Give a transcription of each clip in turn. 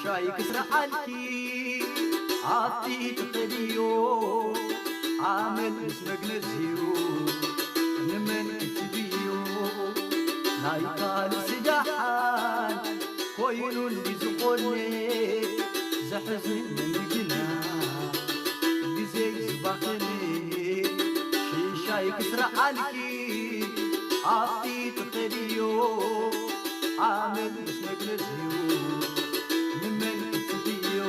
ሻይ ክስርዓልኪ ኣብቲ ትኽእልዮ ኣመል ምስ መግነዝዩ ንመን ክትብዮ ናይ ካልእ ስዳሓን ኮይኑ እንዲ ዝኾነ ዘሕዝን ግና ግዜ ዝባኽን ሽሻይ ክስርዓልኪ ኣብቲ ትኽእልዮ ኣመል ምስ መግነዝዩ ንመን ክትብዮ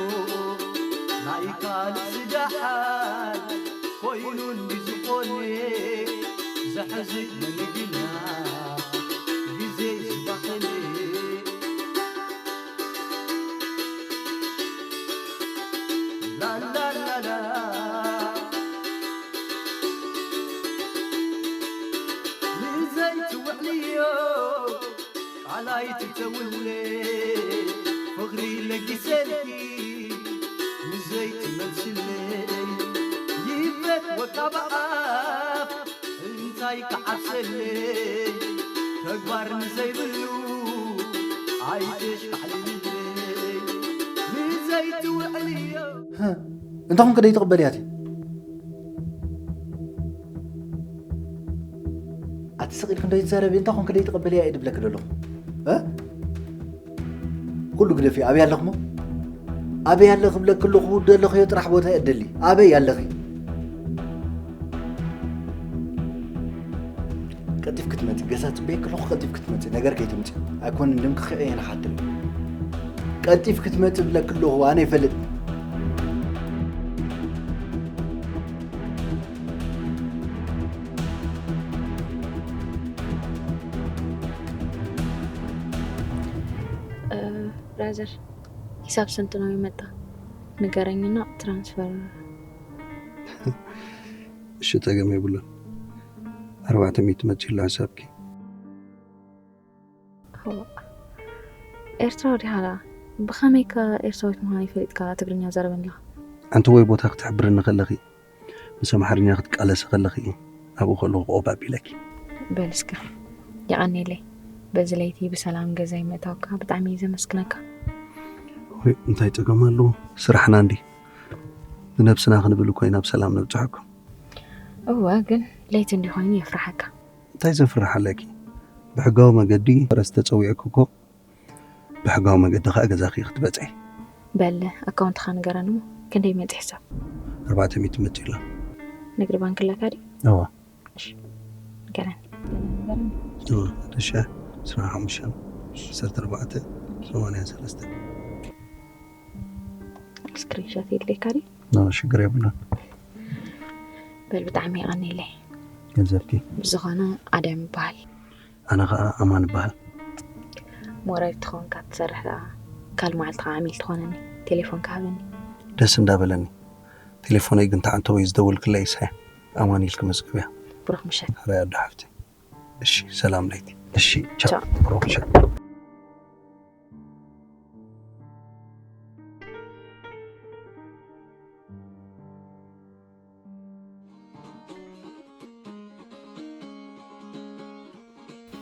ናይ ካልእ ስዳሓን ኮይኑ እንዲ ዝኾነ ዘሕዝን ግና ግዜ ዝባኽን ላላላላ ንዘይትውዕልዮ ቃል ኣይትተውለ ፍቕሪ ለጊሰልኪ ንዘይትመልስለይ ይፈትወካ ብኣፍ እንታይ ክዓብሰለይ ተግባር ንዘይብሉ ኣይተሽካዕልለይ ንዘይትውዕልዮ እንተ ኾንክ ደይ ትቕበልያ እቲ ኣቲ ስቕ ኢልክ እንዶ ይትዛረብ እንተ ኾንክ ደይ ትቕበልያ እየ ድብለክ ደለኹ እ? ኩሉ ግደፊ ኣበይ ኣለኽሞ ኣበይ ኣለኽ ብለክ ኣለኹ ደለኽዮ ጥራሕ ቦታ እየ ደሊ ኣበይ ኣለኺ ቀልጢፍ ክትመፂ ገዛ ፅበየ ከለኹ ቀልጢፍ ክትመፂ ነገር ከይትምፂ ኣይኮንን ድም ክኽዕ እየ ንሓትም ቀልጢፍ ክትመፂ ብለክ ኣለኹ ኣነ ይፈልጥ ብራዘር ሂሳብ ስንት ነው የመጣ ንገረኝና ትራንስፈር እሺ ጸገም የብሉን ኣርባዕተ ሚእቲ መጺእሎ ሕሳብኪ ኤርትራዊ ዲኻ ብኸመይ ከ ኤርትራዊት ምዃነይ ፈሊጥካ ትግርኛ ዘረበኒ ኣለኻ ኣንቲ ወይ ቦታ ክትሕብርኒ ከለኺ ምስ ኣምሓርኛ ክትቃለሲ ከለኺ ኣብኡ ከለኹ ቆብ ኣቢለኪ በል እስከ የቐኔለይ በዚ ለይቲ ብሰላም ገዛይ ምእታውካ ብጣዕሚ እየ ዘመስግነካ ወይ እንታይ ጸገም ኣለዎ ስራሕና እንዲ ንነብስና ክንብል እኮ ኢና ብሰላም ነብጽሐኩም እወ ግን ለይቲ እንዲ ኮይኑ የፍርሓካ እንታይ ዘፍርሕ ኣለኪ ብሕጋዊ መገዲ ፈረስ ተጸዊዕኪ እኮ ብሕጋዊ መገዲ ከኣ ገዛኺ ክትበጽሒ በል ኣካውንትኻ ንገረኒ እሞ ክንደይ መጺ ሕሳብ ኣርባዕተ ሚእቲ መጺ ኣሎ ንግዲ ባንክ ኣለካ ድዩ እዋ ንገረኒ እዋ ሓደ ሺሕ ዕስራን ሓሙሽተን ዓሰርተ ኣርባዕተ ሰማንያን ሰለስተን ስክሪንሾት የድልየካ ድዩ ኖ ሽግር የብሉን በል ብጣዕሚ የቐንየለይ ገንዘብኪ ብዝኾነ ኣድያም ይበሃል ኣነ ኸዓ ኣማን እበሃል ሞራል ትኸውንካ ትሰርሕ ደኣ ካል መዓልቲ ከዓ ዓሚል ትኾነኒ ቴሌፎንካ ሃበኒ ደስ እንዳበለኒ ቴሌፎነይ ግን ተዓንተወይ ዝደወልክለይ ኢሳያ ኣማን ኢልኪ መዝግብያ ብሩክ ምሸት ሕራይ ኣዶ ሓፍቲ እሺ ሰላም ለይቲ እሺ ቻው ቻው። ብሩክ ምሸት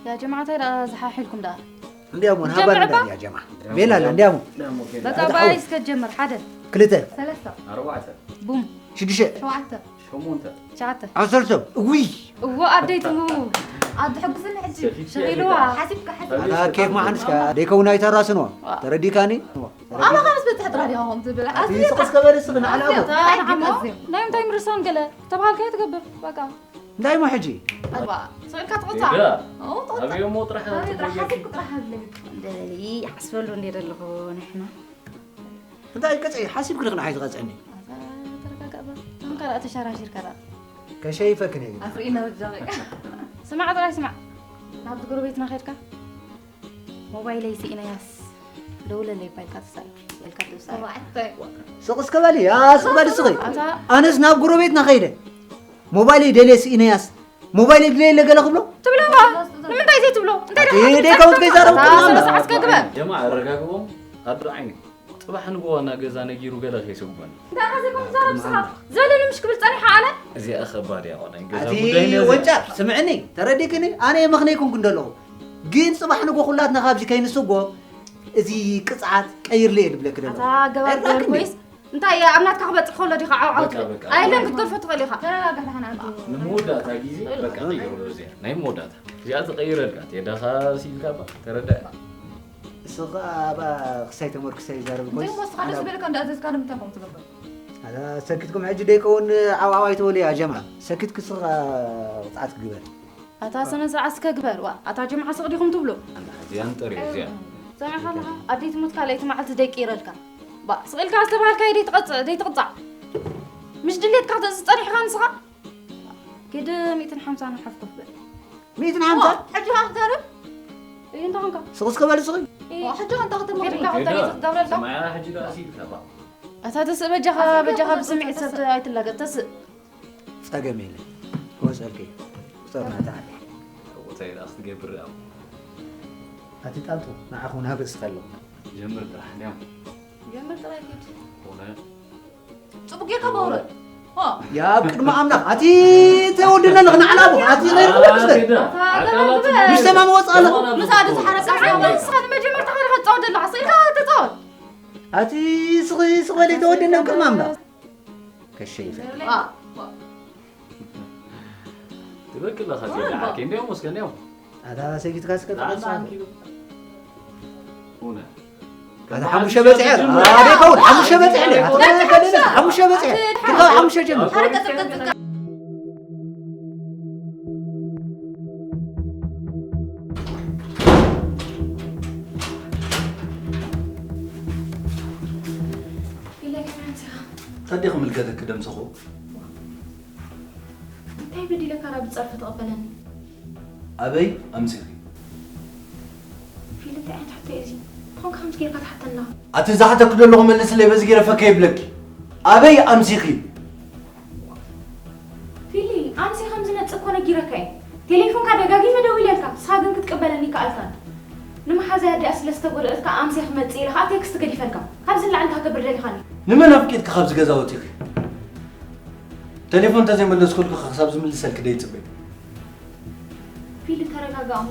يا جماعة ترى زحاحلكم ده እንዲያሞ ንሃባና ዳ ያ ጀማ ቤላ እንዲያሞ በጣባይ እስከ ጀምር ሓደ ክልተ ሰለስተ ኣርባዕተ ቡም ሽዱሽተ ሸውዓተ ሸሞንተ ትሽዓተ ዓሰርተ ውይ እዎ ኣደይ ትሙ ኣዱ ሕጉስኒ ሕጂ ሸኺልዋ ሓሲብካ ሓሲብ ኣታ ኬፍ መሓንስካ ደይከውን ኣይተራስንዋ ተረዲካኒ ኣባኻ ምስ በፅሐ ጥራሕ ዲኻ ከምኡ ትብል ስቕስ ከበል ስኽ ንዓልኣቦ ናይ ምንታይ ምርሳን ገለ ተባሃልካዮ ትገብር በቃ እንታይ ሞ ሕጂ ኣባ ስቕልካ ትቕፃ ኣበዮሞ ጥራሕ ሓሲብኩ ጥራሕ ሃብለይ ደለሊ ሓስበሉ እንደ ዘለኹ ንሕና እንታይ ቅፅዒ ሓሲብክ ንኽንሓይ ዝቐፅዕኒ ተረጋጋእ ባ ከም ካልኣ ተሻራሺርካ ደኣ ከሸይፈክን እየ ኣፍሪእና ብጃኺ ስማዕ ጥራይ ስማዕ ናብቲ ጎረቤትና ኸድካ ሞባይለይ ስኢነያስ ደውለለይ ባይልካ ትሳይ ኢልካ ትሳይ ስቕ እስከ በሊ ያ ስቕ በሊ ስኺ ኣነስ ናብ ጎረቤትና ኸይደ ሞባይለይ ደልየ ስኢነያስ ሞባይለይ ድለየ ለገለ ክብሎ ትብለዋ ንምንታይ ዘይትብሎ እንታይ ደይ ከውት ከይዛረብ ሰዓት ከግበ ጀማ ኣረጋግቦም ኣዱ ዓይኒ ፅባሕ ንግሆ ዋና ገዛ ነጊሩ ገለ ከይስጉመን እንታይ ኻ ዘይኮም ትዛረብ ንስኻ ዘለኒ ምሽ ክብል ፀኒሓ ኣነ እዚኣ ከባድ እያ ቆልዓ ገዛ ኣቲ ጉዳይ ነዚ ወንጫ ስምዕኒ ተረዲክኒ ኣነ የመኽነይኩም ክንደለኹ ግን ፅባሕ ንጎ ኩላትና ካብዚ ከይንስጎ እዚ ቅጽዓት ቀይርለይ እየ ድብለኪ ደለኹ። ኣታ ኣገባብ ኣይረዳእክን ድዩ? ገርጎይስ እንታይ ኣብ ናትካ ክበጽሕ ከሎ ዲኻ ዓውዓውት? በቃ፣ በቃ። ኣይለን ክትገድፎ ትኽእል ኢኻ። ተረጋጋ፣ ደሓን ኣቲ። ንምውዳእታ ግዜ በቃ ቀይሮ እዚኣ። ናይ መወዳእታ። እዚኣ ትቐይረልካ። ቴዳኻ ሲልካ ባ፣ ተረዳእ። እሱ ኸኣ ኣብኣ ክሳይ ተመርኩሰ ይዛረብ እንታይ ኮይስ፣ ወስኻ ደስ ኣላ ዝበለካ እንዳዘዝካ ንምንታይ ከምኡ ትገብር? ኣታ ሰኪትኩም ሕጂ ደይከውን ዓውዓው ኣይትበሉ እያ ጀማ። ሰኪትኪ እሱ ኸኣ ቅጽዓት ክግበር። ኣታ ስነ ስርዓት እስከ ግበር። ዋ፣ ኣታ ጀምዓ ስቕ ዲኹም ትብሉ? ኣንዳ፣ እዚኣን ጥሪ፣ እዚኣን። ሰሚዕካ ኣለኻ? ኣደይ ትሙት ካልኣይቲ መዓልቲ ደቂረልካ። ባ፣ ስቕ ኢልካ ዝተባሃልካዮ ደይትቐጽ-፣ ደይትቕጻዕ። ምሽ ድሌትካ ክትእዝዝ ጸኒሕካ ንስኻ? ኪድ ሚእትን ሓምሳን ሓፍ ኮፍ በል። ሚእትን ሓምሳ? ዋ፣ ሕጂ ኸኣ ክትዛረብ? እይ፣ እንታይ ኾንካ? ስቕ እስከ በል ስቕ። እይ። ዋ፣ ሕጂ ኸኣ እንታይ ከተማኽር? ኪድ ኢልካ ኸብታ ቤት ክትገብረልካ? ሰማያ ሕጂ ደኣ ሲልካ፣ ባ። ኣታ ተስእ በጃኻ፣ ኣታ በጃኻ ተስእ፣ ብስምዒት ሰብ ተስእ። ኣይትላገጽ፣ ተስእ። ጸገም የለን። ክወጸልኪ። ቁጸር ናታ ዓዲ። ቁጸር ኢላ ክትገብር ደኣ። ኣቲ ጣንጡ፣ ንዓኹም ናብ ርእስኻ ኣለኹ። ጀምር ጥራሕ፣ እንዲያውም። ጀምር ጥራሕ ኪድ። ሆነ። ጽቡቅ ጌርካ በውረ። ዋ። ያ ኣብ ቅድሚ ኣምላኽ፣ ኣቲ ተወድነ ኣለኽ ንዓና ኣቦ፣ ኣቲ ኸይሩ ክስለ። ኣታ ኣታ ኣታ ኣታ ምስ ተማም ወጽእ ኣለኹ። ምስ ኣደ ዝሓረሰ ሓንቲ ንስኻ ንመጀመርታ ኸይርካ ትጻወት ዘለኻ፣ ስኢልካ ተጻወት። ኣቲ ስኺ፣ ስኺ በሊ ተወድነ ኣብ ቅድሚ ኣምላኽ። ከሸይፈ። ዋ። ትበቅል ለኻ ዋ፣ ቴዲ ዋ። ዓርከይ። እንዲያውም እስከ እንዲያውም። ኣታ ሰጊድካ እስከ ንዓና ተቐጽል። ዓንኪሉ። እውነት። ኣታ ሓሙሽተ በጺሐ። ኣደ ከውን ሓሙሽተ በጺሐ። ኣታ ከደለ ሓሙሽተ በጺሐ። ኣታ ክልተ ሓሙሽተ ጀምር። ኣረ ቀጽል፣ ቀጽል፣ ቀጽል። ኢለ ከመይ ኣምሲኻ? እንታይ ክምልከተኪ ደምሰኹ? እንታይ በዲለካ ናብ ጸርፊ ትቕበለኒ? ኣበይ ኣምሲኺ? ፊል፣ እንታይ ዓይነት ሕቶ እዩ እዚ? እንታይ ከምዚ ጌርካ ትሓተና? ኣቲ ዝሓተኩ ዘለኹ መልስለይ፣ በዚ ገይረ ፈከ ይብለኪ። ኣበይ ኣምሲኺ? ፊሊ፣ ኣምሲ ከም ዝመጽእ እኮ ነጊረካ እየ። ቴሌፎንካ ደጋጊመ ደዊለልካ፣ ንስኻ ግን ክትቅበለኒ ከኣልካን። ንመሓዛይ ኣዲኣ ስለ ዝተጎድኣት ከኣ ኣምሲ ክመጽእ ኢለ ከኣ ቴክስት ገዲፈልካ። ካብዚ ንላዕሊ እንታይ ክገብር ደሊኻኒ? ንመን ኣፍቂድኪ ካብዚ ገዛ ወጺኺ? ቴሌፎን እንተዘይመለስኩልኪ ክሳብ ዝምልሰልኪ ደይጽበይ። ፊሊ፣ ተረጋጋእ እሞ።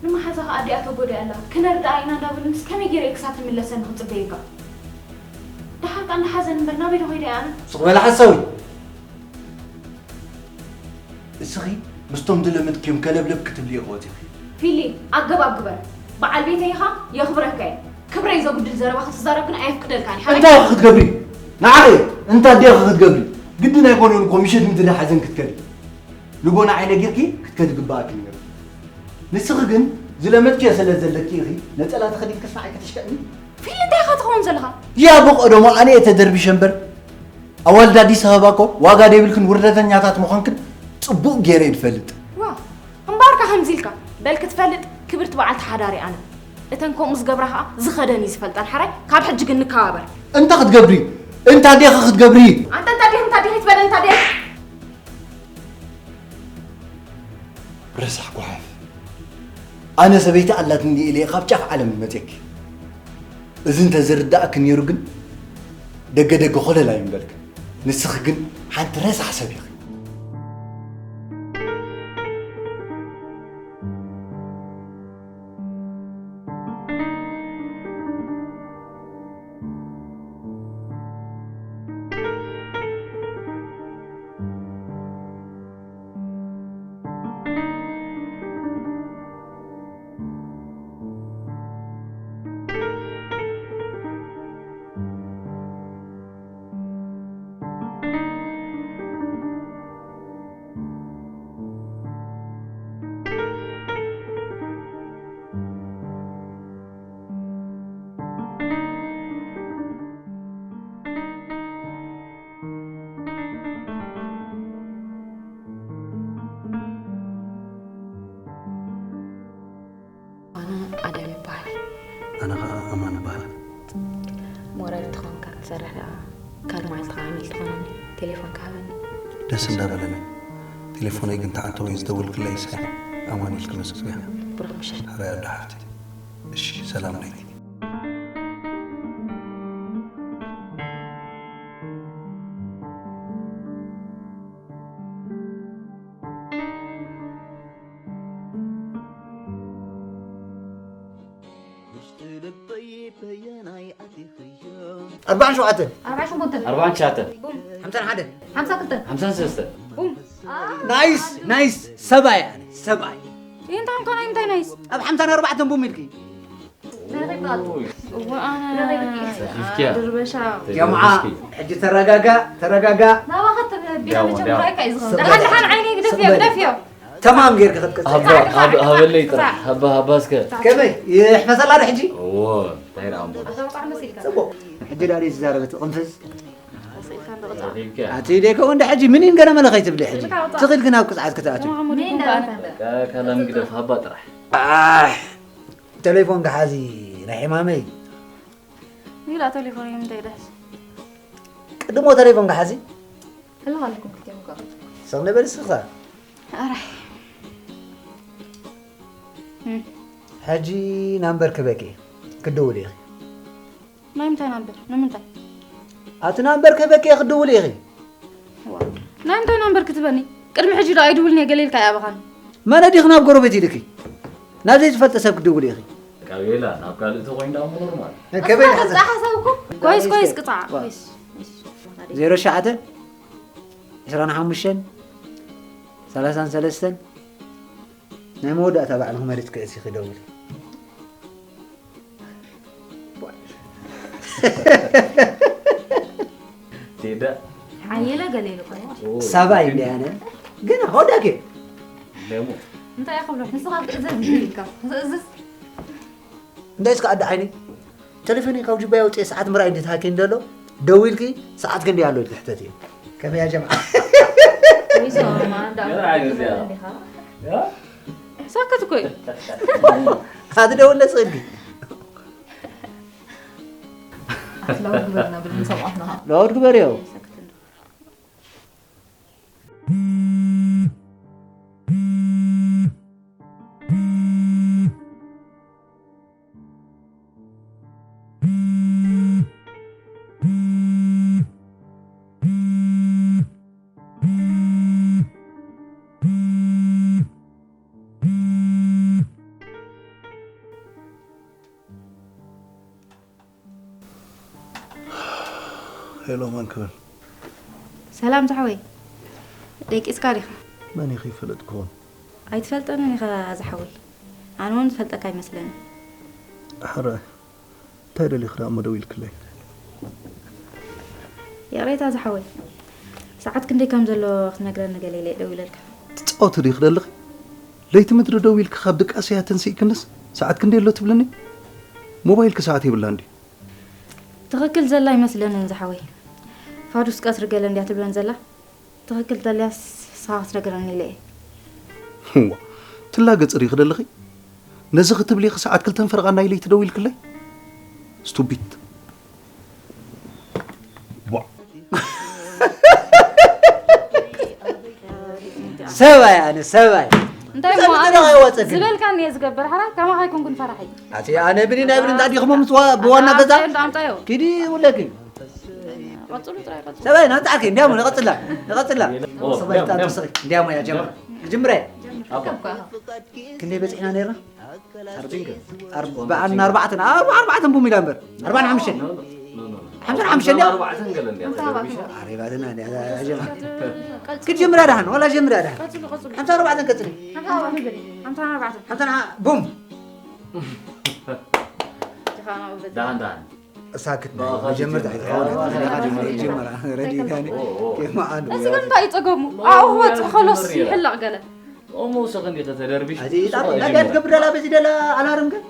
ንመሓዛኻ ኣዲኣ ተጎዲኣ ኣላ። ክነርድኣ ኢና እንዳበሉንስ ከመይ ገይረ እየ ክሳብ ትምለሰኒ ክጽበየካ? ደሓር ከኣ እንዳ ሓዘን እምበር ናበይ ዶ ከይደ እየ ኣነ? ስቕ በሊ ሓሳዊ። እስኺ ምስቶም ዝለመድክዮም ከለብለብ ክትብሊ ኢኺ ወጺኺ። ፊሊ፣ ኣገባብ ግበር። በዓል ቤተይ ኢኻ፣ የኽብረካ እየ። ክብረይ ዘጉድል ዘረባ ክትዛረብ ግን ኣየፍቅደልካን እየ። እንታይ ኢኺ ክትገብሪ? ንዓኺ እንታይ ዲኺ ክትገብሪ? ግድን ኣይኮነን እኮ ምሸት ምድሪ ሓዘን ክትከዲ። ንጎና ዓይነ ጌርኪ ክትከዲ ግባኣኪ ነይሩ። ንስኺ ግን ዝለመድክዮ ስለ ዘለኪ ኢኺ ነጸላ ተኸዲንክስ ንዓይ ከተሽክዕኒ? ፊሊ፣ እንታይ ኢኻ ትኸውን ዘለኻ? ያ ብቐደሙ ኣነ እየ ተደርቢሸ እምበር ኣዋልድ ኣዲስ ኣበባ እኮ ዋጋ ዘይብልክን ውርደተኛታት ምዃንክን ጽቡቕ ገይረ እየ ዝፈልጥ። ዋ፣ እምበኣርካ ከምዚ ኢልካ፣ በል ክትፈልጥ ክብርቲ በዓልቲ ሓዳር እየ ኣነ። እተን ከምኡ ዝገብራ ኸኣ ዝኸደን እዩ ዝፈልጠን። ሓራይ፣ ካብ ሕጂ ግን ንከባበር። እንታይ ክትገብሪ? እንታይ ዲኺ ክትገብሪ? ኣንታ እንታይ ዲኺ፣ እንታይ ዲኺ ትበለኒ፣ እንታይ ዲኺ? ረሳሕ ጓሓፍ። ኣነ ሰበይቲ ኣላትኒ ኢለ ካብ ጫፍ ዓለም መጼኪ። እዚ እንተ ዝርዳእኪ ነይሩ ግን ደገ ደገ ኮለል ኣይምበልክን። ንስኺ ግን ሓንቲ ረሳሕ ሰብ ኢኺ። ኣነ ኣዳም ይበሃል። ኣነ ኸዓ ኣማን እበሃል። ሞራል ትኾንካ ትሰርሕ ደኣ፣ ካልእ መዓልቲ ኸዓ ሚል ትኾነኒ። ቴሌፎንካ ሃበኒ። ደስ እንዳበለኒ። ቴሌፎነይ ግን ተዓንተወይ ዝደወልክለይ ሳይ ኣማን ኢልኪ መስግንያ። ብሩኽ ምሸት። ሕራይ ኣዶ ሓፍቲ። እሺ፣ ሰላም ለይቲ። ኣርባዓን ሸውዓተን ኣርባዓ ሸሞንተ ኣርባዓን ትሽዓተን ሓምሳን ሓደ ሓምሳን ክልተ ሓምሳን ሰለስተ ቡም ናይስ ናይስ ሰብኣይ ኣነ ሰብኣይ ይንታም ከናይ እንታይ ናይስ ኣብ ሓምሳን ኣርባዕተን ቡም ኢልኪ እወ ኣነ ረኺብኪያ ድርበሻ ጀምዓ ሕጂ ተረጋጋ ተረጋጋ ናባኸ ትብለ ቢኻ መቸም ራይካ እዩ ዝኸውን ደሓን ደሓን ዓይነይ ግደፍዮ ግደፍዮ ተማም ጌርካ ክትቀጽል ሃባ ሃበለይ ጥራሕ ሃባ ሃባ እስከ ከመይ ይሕፈሰላ ዶ ሕጂ እዎ እንታይ ደኣ እምበር ጽቡቅ ሕጂ ዳሪ ዝዛረበት ቅንፍዝ ረኺብኪያ ኣቲ ደይከ ወንደ ሕጂ ምን ይንገረ መለኸይ ትብሊ ሕጂ ትኽልክ ናብ ቅጽዓት ክትኣትዩ ካላም ግደፍ ሃባ ጥራሕ ኣሕ ቴሌፎን ክሓዚ ናይ ሕማመይ ይላ ቴሌፎን እዩ እንታይ ደስ ቅድሞ ቴሌፎን ክሓዚ ህልኽ ኣለኩም ክልቲኦም እኮ ሰብ ነበሪ ስኻ ኣራይ ሕጂ ናምበር ክበኪ ክድውል ኢኺ ናይ ምንታይ ናምበር ንምንታይ ኣቲ ናምበር ክበኪ ክድውል ኢኺ ናይ ምንታይ ናምበር ክትበኒ ቅድሚ ሕጂ ዶ ኣይድውልን እየ ገለ ኢልካ ይኣበኻኒ መን ኣዲኺ ናብ ጎረቤት ኢልኪ ናብ ዘይትፈልጠ ሰብ ክድውል ኢኺ ካብ የላ ናብ ካልእ ተኮይኑ ደኣ ኖርማል ከበይ ዝሓሰብኩ ኮይስ ኮይስ ቅፃዕ ኮይስ ዜሮ ሸዓተ ዕስራን ሓሙሽተን ሰላሳን ሰለስተን ናይ መወዳእታ ባዕልኹ መሪጽ ክእሲ ክደውል ቴዳ ሓየለ ገለ ኢሉ እኮ ሳባይ እንዲያነ ግን ሆዳኬ ደሞ እንታይ ክብሎ ንስኻ ክትእዘዝ ኢልካ ክትእዝዝ እንታይ እስከ ኣደ ዓይኒ ቴሌፎን ካብ ጅባይ ኣውፅኤ ሰዓት ምርኣይ እንዴት ሃኪ እንደሎ ደዊልኪ ሰዓት ክንደይ ኣሎ ኢልኪ ሕተት እዩ ከመይ ያ ጀምዓ ሳክት እኮ እዩ ኣቲ ደውለ ስእልኪ ኣትላው ግበርና ብለን ሰብኣትና ለወድ ግበርዮ ሄሎ ማን ክብል ሰላም ዝሓወይ ደቂስካ ዲኻ መን ኢኺ ይፈለጥ ክኾን ኣይትፈልጠንን ኢኻ ዝሓወይ ኣነ እውን ዝፈልጠካ ኣይመስለኒ ሕራይ እንታይ ደሊኽ ደኣ እሞ ደው ኢልክለይ ይቕሬታ ዝሓወይ ሰዓት ክንደይ ከም ዘሎ ክትነግረኒ ገለ ኢለ ደው ኢለልካ ትፃወቲ ዲኺ ደለኺ ለይቲ ምድሪ ደው ኢልኪ ካብ ድቃሰያ ተንሲእክንስ ሰዓት ክንደይ ኣሎ ትብልኒ ሞባይልኪ ሰዓት የብላን ድዩ ትኽክል ዘላ ኣይመስለንን ዝሓወይ ፋዱስ ቀትሪ ገለ እንድያ ትብለን ዘላ ትኽክል ተልያስ ንስኻ ክትነግረኒ ኢለ እየ ዋ ትላገፂ ዲኺ ደለኺ ነዚ ክትብሊ ኢኺ ሰዓት ክልተን ፈረቓ ናይ ለይቲ ደው ኢልክለይ ስቱቢት ዋ ሰብኣይ ኣነ ሰብኣይ እንታይ እሞ ብዛዕባ ኣነ ደረቕ ኣይወፀግን። ዝበልካኒ እየ ዝገብር ሓራይ ከማኻ ኣይኮንኩን ፈራሒ ኣቲ ኣነ ብኒ ናይ ብኒ እንታይ ዲኹሞ ምስ ዋ- ብዋና ገዛ ኣምጣዮ ኪዲ ውለኪ ቀፅሉ ጥራይ ቀፅሉ ሰብኣይ ናብጣዕኪ እንዲያሞ ንቐፅላ ንቐፅላ ሰብኣይ ጣጥስኺ እንዲያሞ እያ ጀምራ ጅምረ ክንደይ በፂሕና ነርና ኣርባዓን ኣርባዕተን ኣርባ ኣርባዕተን ቡም ኢላ እምበር ኣርባን ሓሙሽተን ሓምሳን ሓሙሽተን እንዲያ ኣሬባትና እንዲያ ጀምራ ክትጅምራ ደሓን ዋላ ጀምራ ደሓን ሓምሳ ኣርባዕተን ቀፅሊ ሓምሳ ኣርባዕተን ቡም ዳን ዳን ሳክት መጀመርታ ይትሓወል ጀምራ ረዲካኒ ከማዓን እዚ ግን እንታይ እዩ ፀገሙ ኣብኡ ክወፅእ ከሎስ ይሕለቕ ገለ ኦሞ ሰኸንዲ ከተደርቢሽ እዚ ጣጣ እንታይ ትገብር ደላ በዚ ደላ ኣላርም ግን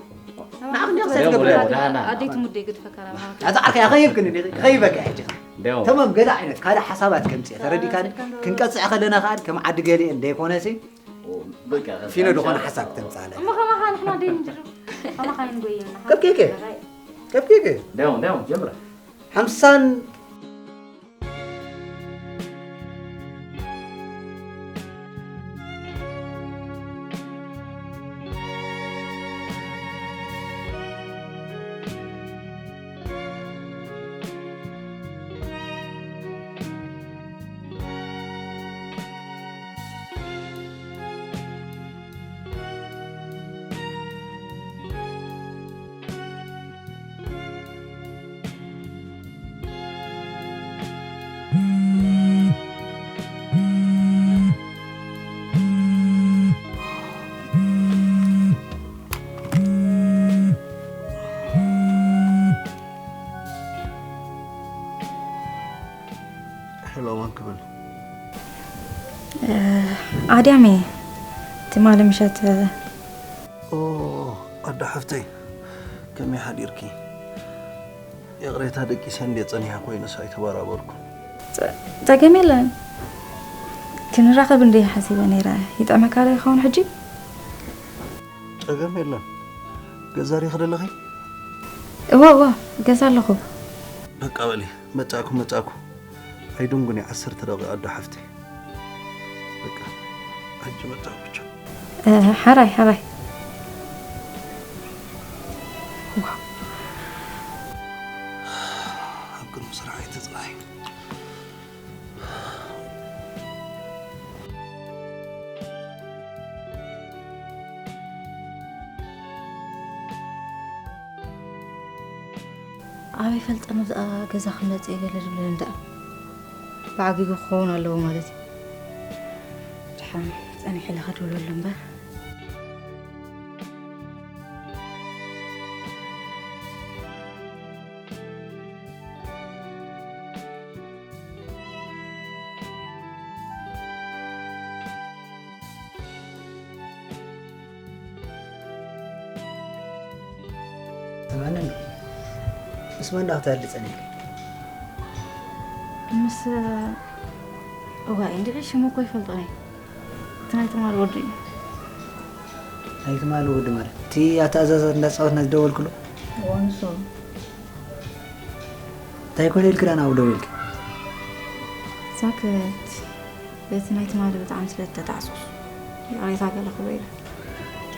ንዓኽ እንዲያ ክሳይ ትገብር ደላ ዳና ኣደይ ትሙደይ ግድፈካ ናባኻ ኣዛ ዓርካ ከይብክን ከይበካ ሕጂ ደው ተማም ገለ ዓይነት ካልእ ሓሳባት ከምፅእ ተረዲካኒ ክንቀፅዕ ከለና ከዓ ከም ዓዲ ገሊአን ዘይኮነሲ በቃ ፊኖ ዝኾነ ሓሳብ ተምፃለ እሞ ከማኻ ንሕና ደይ ንድሩ ከማኻ ይንጎየና ከብኬከ ከብኬከ ደው ደው ጀምራ ሓምሳን ኣድያም እየ ትማሊ ምሸት። ኦ ኣደ ሓፍተይ፣ ከመይ ሓዲርኪ? ይቕሬታ፣ ደቂሰ እንድየ ጸኒሐ ኮይኑስ ኣይተበራበርኩን። ጸገም የለን። ክንራኸብ እንድየ ሓሲበ ነይረ። ይጥዕመካ ዶ ይኸውን ሕጂ? ጸገም የለን። ገዛ ዲኺ ዘለኺ? እወ እወ፣ ገዛ ኣለኹ። በቃ በሊ፣ መጻእኩ መጻእኩ። ኣይድንጉን እዩ፣ ዓሰርተ ደቂቕ ኣዶ ሓፍተይ። በቃ ሕጂ መጻእኩ። ቻው። ሓራይ ሓራይ። ኣብ ቅድሚ ስራሕ ኣይትጽናሒ። ኣበይ ፈልጠ ነብኣ ገዛ ክመጽእ ገለ ዝብለኒ ደኣ ብዓጊጉ ክኸውን ኣለዎ ማለት እዩ። ድሓን ጸኒሐ ኢለ ክድውለሉ እምበር። ስምዕኒ እንዶ፣ ምስ መን ዳ ክትህሊ ጸኒሕኪ? ምስ እዋይ እንድዒ ሽሙ እኮ ይፈልጦ ናይ እቲ ናይ ትማል ወዲ እዩ። ናይ ትማል ወዲ ማለት እቲ ኣተኣዛዛት እንዳጻወትና ዝደወልክሉ? ወንሱ እንታይ ኮነ ኢልኪ ዳ ናብኡ ደዊልኪ? ሳክት በቲ ናይ ትማሊ ብጣዕሚ ስለ ዝተጣዕሱስ ይቕሬታ ገለ ክብሎ ኢለ።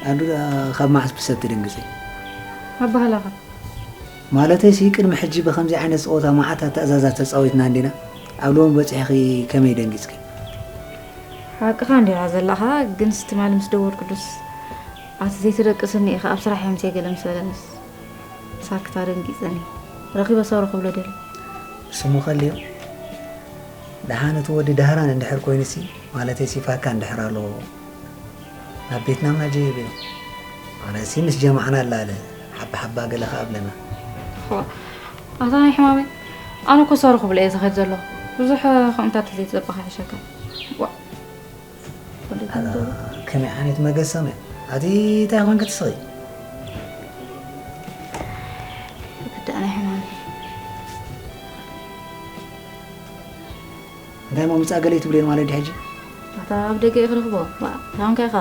ኣዱ ካብ መዓስ ብሰብ ትድንግጺ? ኣባህላኻ ማለተይሲ ቅድሚ ሕጂ ብከምዚ ዓይነት ጸወታ መዓት ኣተኣዛዛት ተጻዊትና እንዲና፣ ኣብ ሎሚ በጺሕኺ ከመይ ደንጊጽኪ? ሓቅኻ እንዲኻ ዘለኻ፣ ግንስ ትማሊ ምስ ደወልኩሉስ ኣቲ ዘይትደቅስኒ ኢኻ ኣብ ስራሕ እየ ምሴ ገለ ምስ በለንስ ሳክታ ደንጊጸኒ ረኺበ ሰብሮ ክብሎ ደልየ። ስሙ ከልዮ ደሓን እቲ ወዲ ዳህራን እንድሕር ኮይኑሲ ማለተይሲ ፋካ እንድሕር ኣለዎ ናብ ቤትና ምና ጀይብ እዮም። ኣነሲ ምስ ጀማዕና ኣላለ ሓባ ሓባ ገለ ከኣብለና። ኣታ ናይ ሕማመይ ኣነ እኮ ሰሩ ክብለ እየ ዝኸድ ዘለኹ። ብዙሕ ከምታት ዘይትዘባኻ ይሸካ። ከመይ ዓይነት መገሰም እያ ኣቲ እንታይ ኮንክ ትስኺ? ክዳእ ናይ ሕማመይ እንታይ ሞ ምጻእ ገለ ይትብልየን ማለት ድሕጂ? ኣታ ኣብ ደገ እየ ክረኽቦ። ናንካ ኢኻ።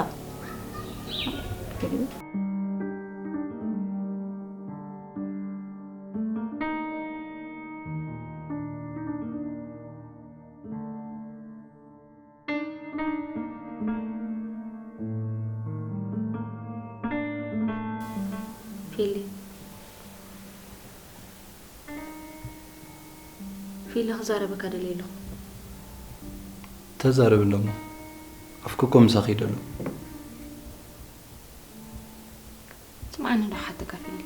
ፊሊ ፊሊ ክዛረበካ ደልየ ኣለኹ። ተዛረቢ እንዶሞ ኣፍክኮ ምሳኺ ይደሎ። ስምዓኒ ዶ ሓተካ ፊሊ፣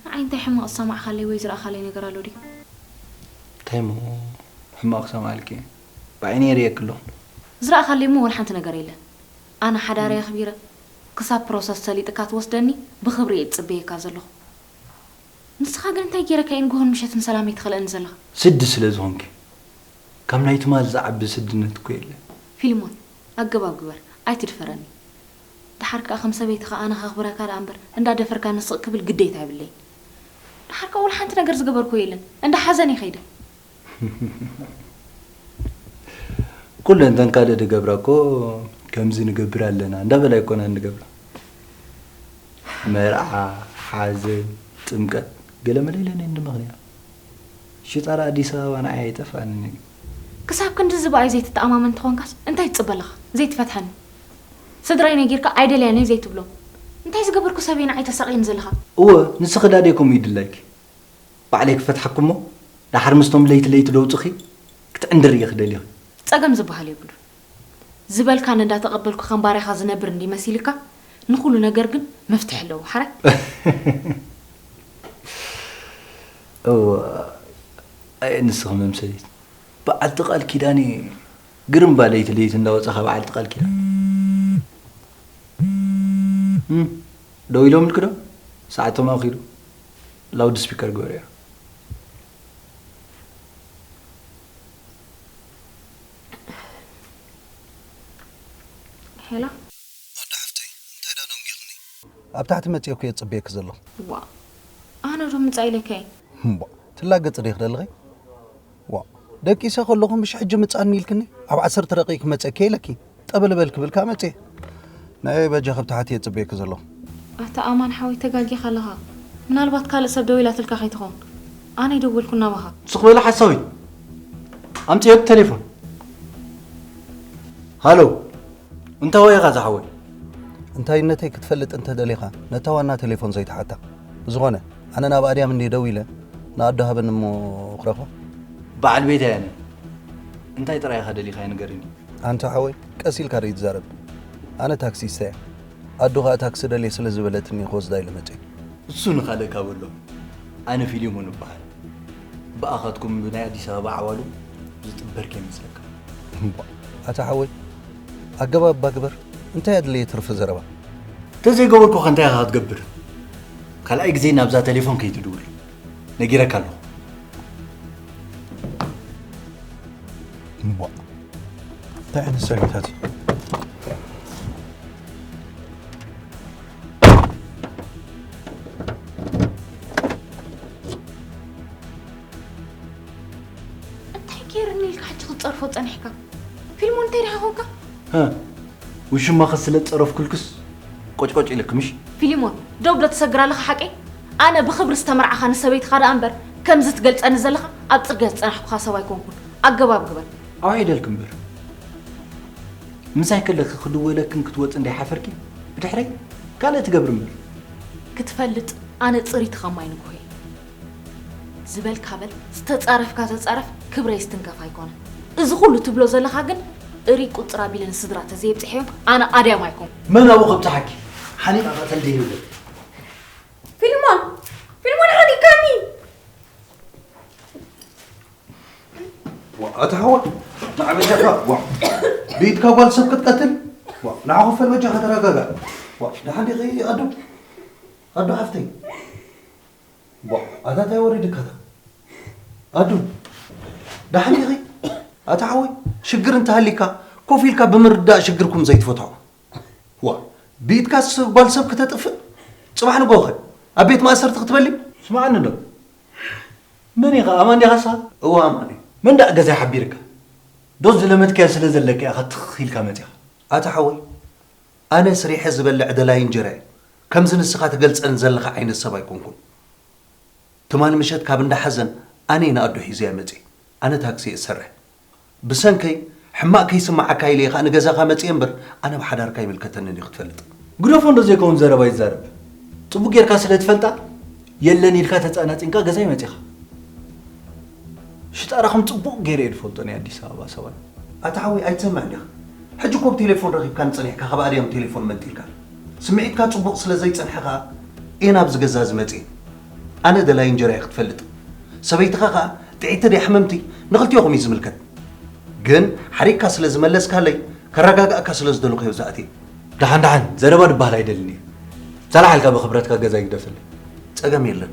ንዓይ እንታይ ሕማቕ ዝሰማዕካለይ ወይ ዝረኣኻለይ ነገር ኣሎ ድዩ? እንታይ እሞ ሕማቕ ክሰምዓልኪ እየ? ብዓይነይ ርእየኪ ኣለኹ። ዝረኣኻለይ እሞ ወላ ሓንቲ ነገር የለን። ኣነ ሓዳረይ ኣኽቢረ ክሳብ ፕሮሰስ ሰሊጥካ ትወስደኒ ብኽብሪ እየ ዝጽበየካ ዘለኹ። ንስኻ ግን እንታይ ገይረካ እዩ ንግሆን ምሸትን ሰላመይ ትኸልአኒ ዘለኻ? ስዲ ስለ ዝኾንኪ። ካብ ናይ ትማል ዝዓቢ ስድነት እኮ የለን። ፊልሞን፣ ኣገባብ ግበር፣ ኣይትድፈረኒ። ደሓር ከኣ ከም ሰበይትኻ ኣነ ከኽብረካ ደኣ እምበር እንዳደፈርካኒ ስቕ ክብል ግዴታ የብለይን። ደሓር ከኣ ወላ ሓንቲ ነገር ዝገበርኩ የለን፣ እንዳ ሓዘን እየ ከይደ። ኩለን እተን ካልእ ዝገብራ እኮ ከምዚ ንገብር ኣለና እንዳበላ ኣይኮናን ዝገብራ። መርዓ፣ ሓዘን፣ ጥምቀት ገለመለ ኢለን እየን ዝምኽንያ። ሽጣራ ኣዲስ ኣበባ ንዓይ ኣይጠፍኣንን እዩ። ክሳብ ክንድዚ ብኣይ ዘይትተኣማመን እንተኾንካስ እንታይ ትጽበ ኣለኻ? ዘይትፈትሓኒ? ስድራይ ነጊርካ ኣይደልያን እየ ዘይትብሎም እንታይ ዝገበርኩ ሰብ እየ ንዓይ ተሳቕየኒ ዘለኻ? እወ ንስኺ ዳዴ ከምኡ እዩ ድላይኪ። ባዕለይ ክፈትሓኪ እሞ ደሓር ምስቶም ለይቲ ለይቲ ለውጥኺ ክትዕንድሪ እየ ክደልይኺ። ጸገም ዝበሃል የብሉን። ዝበልካኒ እንዳተቐበልኩ ከም ባርያኻ ዝነብር እንድዩ መሲልካ ንኹሉ ነገር ግን መፍትሒ ኣለዎ ሓራይ። እወ ኣየ ንስኺ መምሰሊት በዓልቲ ቃል ኪዳን እየ። ግርም እባ ለይቲ ለይቲ እንዳወጻኻ በዓልቲ ቃል ኪዳን። እም፣ ደው ኢሎምልኪ ዶ? ሰዓቶም ኣኺሉ። ላውድ ስፒከር ግበርያ። ሄሎ። ኣደ ሓፍተይ፣ እንታይ ደኣ ደንጊኽኒ? ኣብ ታሕቲ መጺኤ እኮ እየ ዝጽበየኪ ዘለኹ። ዋ፣ ኣነ ዶ ምጻእ ኢለካ እየ? እምቧ፣ ትላገጺ ዲኺ ደለኺ? ዋ፣ ደቂሰ ከለኹ ምሽ ሕጂ ምጻኒ ኢልክኒ? ኣብ ዓሰርተ ደቂቕ ክመጸኪ ኢለኪ። ጠበለበል ክብል ከኣ መጺኤ። ናይ በጃኺ ኣብ ታሕቲ እየ ዝጽበየኪ ዘለኹ። ኣታ ኣማን ሓወይ፣ ተጋጊኻ ኣለኻ። ምናልባት ካልእ ሰብ ደዊላትልካ ከይትኸውን። ኣነ ኣይደወልኩን ናባኻ። ስቕ በሊ ሓሳዊት። ኣምጽዮ እቲ ቴሌፎን። ሃሎ። እንታይ ወይኻ ዝሓወይ? እንታይነተይ ክትፈልጥ እንተ ደሊኻ፣ ነታ ዋና ቴሌፎን ዘይትሓታ። ብዝኾነ፣ ኣነ ናብ ኣድያም እንድየ ደዊለ፣ ንኣዶ ሃበኒ እሞ ክረኽባ። በዓል ቤት እያ እኔ። እንታይ ጥራይ ኢኻ ደሊኻዮ ንገርኒ። ኣንታ ሓወይ፣ ቀስ ኢልካ ዶ ይትዛረብ? ኣነ ታክሲስታ እየ። ኣዶ ኸኣ ታክሲ ደልየ ስለ ዝበለትኒ ክወስዳ ኢለ መጺኤ። እሱ ንኻልእካ በሎ። ኣነ ፊሊሞን እበሃል። ብኣኻትኩም ብናይ ኣዲስ ኣበባ ዓዋሉ ዝጥበር ከይመስለካ። እምቧ፣ ኣታ ሓወይ፣ ኣገባብ እባ ግበር። እንታይ ኣድለየ ትርፊ ዘረባ? እንተዘይገበርኩ ኸ እንታይ ኢኻ ክትገብር? ካልኣይ ግዜ ናብዛ ቴሌፎን ከይትድውል። ነጊረካ ኣለኹ። እምቧ፣ እንታይ ዓይነት ሰበይታት እዩ? እንታይ ገይርኒ ኢልካ ሕጂ ክትጸርፎ ጸኒሕካ? ፊልሞን እንታይ ዲኻ ኮንካ? ሀ፣ ውሽማኸ ስለ ዝጸረፍኩልክስ ቆጭቆጭ ኢለክ ምሽ? ፊልሞን፣ ደው ዶ ትሰግር ኣለኻ ሓቀይ? ኣነ ብኽብሪ ዝተመርዓኻ ንሰበይትኻ ደኣ እምበር፣ ከምዚ ትገልጸኒ ዘለኻ ኣብ ጽርግያ ዝጸናሕኩኻ ሰብ ኣይኮንኩን። ኣገባብ ግበር። ኣውዒደልክ እምበር። ምሳይ ከለኺ ክድወለክን ክትወጽ እንዳይሓፈርኪ፣ ብድሕረይ ካልእ ትገብሪ እምበር። ክትፈልጥ ኣነ ጽሪት ኸማይ ንግሆ እየ። ዝበልካ በል፣ ዝተጻረፍካ ተጻረፍ፣ ክብረይ ዝትንከፍ ኣይኮነ። እዚ ኩሉ ትብሎ ዘለኻ ግን እሪ ቁጽር ኣቢለ ንስድራ ተዘየብጽሐዮም ኣነ ኣድያም ኣይኮንኩ። መን ኣብኡ ከብጽሓኪ? ሓኒቓ ቀተል ደይብለ። ፊልሞን! ፊልሞን ሓኒቃኒ! ዋ፣ ኣታ ሓወይ፣ ንዓ በጃኻ፣ ዋ፣ ብኢድካ ጓል ሰብ ክትቀትል? ዋ፣ ንዓ ክፈል በጃኻ ተረጋጋእ። ዋ፣ ደሓን ዲኺ ኣዱ? ኣዱ ሓፍተይ? ዋ፣ ኣታ እንታይ ወሪድካታ? ኣዱ፣ ደሓን ዲኺ? ኣታ ሓወይ፣ ሽግር እንተሃሊካ፣ ኮፍ ኢልካ ብምርዳእ ሽግርኩም ዘይትፈትሖ። ዋ፣ ብኢድካስ ጓል ሰብ ክተጥፍእ? ጽባሕ ንግሆኸ ኣብ ቤት ማእሰርቲ ክትበሊ? ስምዓኒ ዶ? መን ኢኻ? ኣማን ዲኻ ንስኻ? እወ፣ ኣማን እየ። መን ደኣ ገዛይ ሓቢርካ? ዶ ዝለመድካዮ ስለ ዘለካ ኢኻ ትኽ ኢልካ መጺኻ? ኣታ ሓወይ፣ ኣነ ስሪሐ ዝበልዕ ደላይ እንጀራ እየ። ከምዚ ንስኻ ትገልጸኒ ዘለኻ ዓይነት ሰብ ኣይኮንኩን። ትማሊ ምሸት ካብ እንዳ ሓዘን ኣነ ንኣዶ ሒዘያ መጽየ። ኣነ ታክሲ እየ ዝሰርሕ። ብሰንከይ ሕማቕ ከይስምዓካ ኢለ እየ ኸኣ ንገዛኻ መጽየ እምበር፣ ኣነ ብሓዳርካ ኣይምልከተንን እዩ ክትፈልጥ። ግደፎ እንዶ ዘይከውን ዘረባ ይዛረብ። ጽቡቕ ጌርካ ስለ ትፈልጣ፣ የለን ኢልካ ተጻናጺንካ ገዛይ መጺኻ። ሽጣራኹም ጽቡቕ ገይረ እየ ዝፈልጦ ናይ ኣዲስ ኣበባ ሰባት። ኣታ ሓወይ ኣይትሰምዕን ዲኻ? ሕጂ እኮ ብቴሌፎን ረኺብካኒ ጸኒሕካ ካብ ኣድያም ቴሌፎን መንጢልካ። ስምዒትካ ጽቡቕ ስለ ዘይጸንሐ ኸኣ እየ ናብዚ ገዛ እዚ መጽየ። ኣነ ደላይ እንጀራ እየ ክትፈልጥ። ሰበይትኻ ኸኣ ጥዕይቲ ድያ ሕምምቲ ንኽልቲኦኹም እዩ ዝምልከት። ግን ሓሪቕካ ስለ ዝመለስካለይ ከረጋግኣካ ስለ ዝደለኹ እየ ዝኣትየ። ደሓን ደሓን ዘረባ ድበሃል ኣይደልን እየ። ሳላሓልካ ብኽብረትካ ገዛ ይግደፈለይ። ጸገም የለን።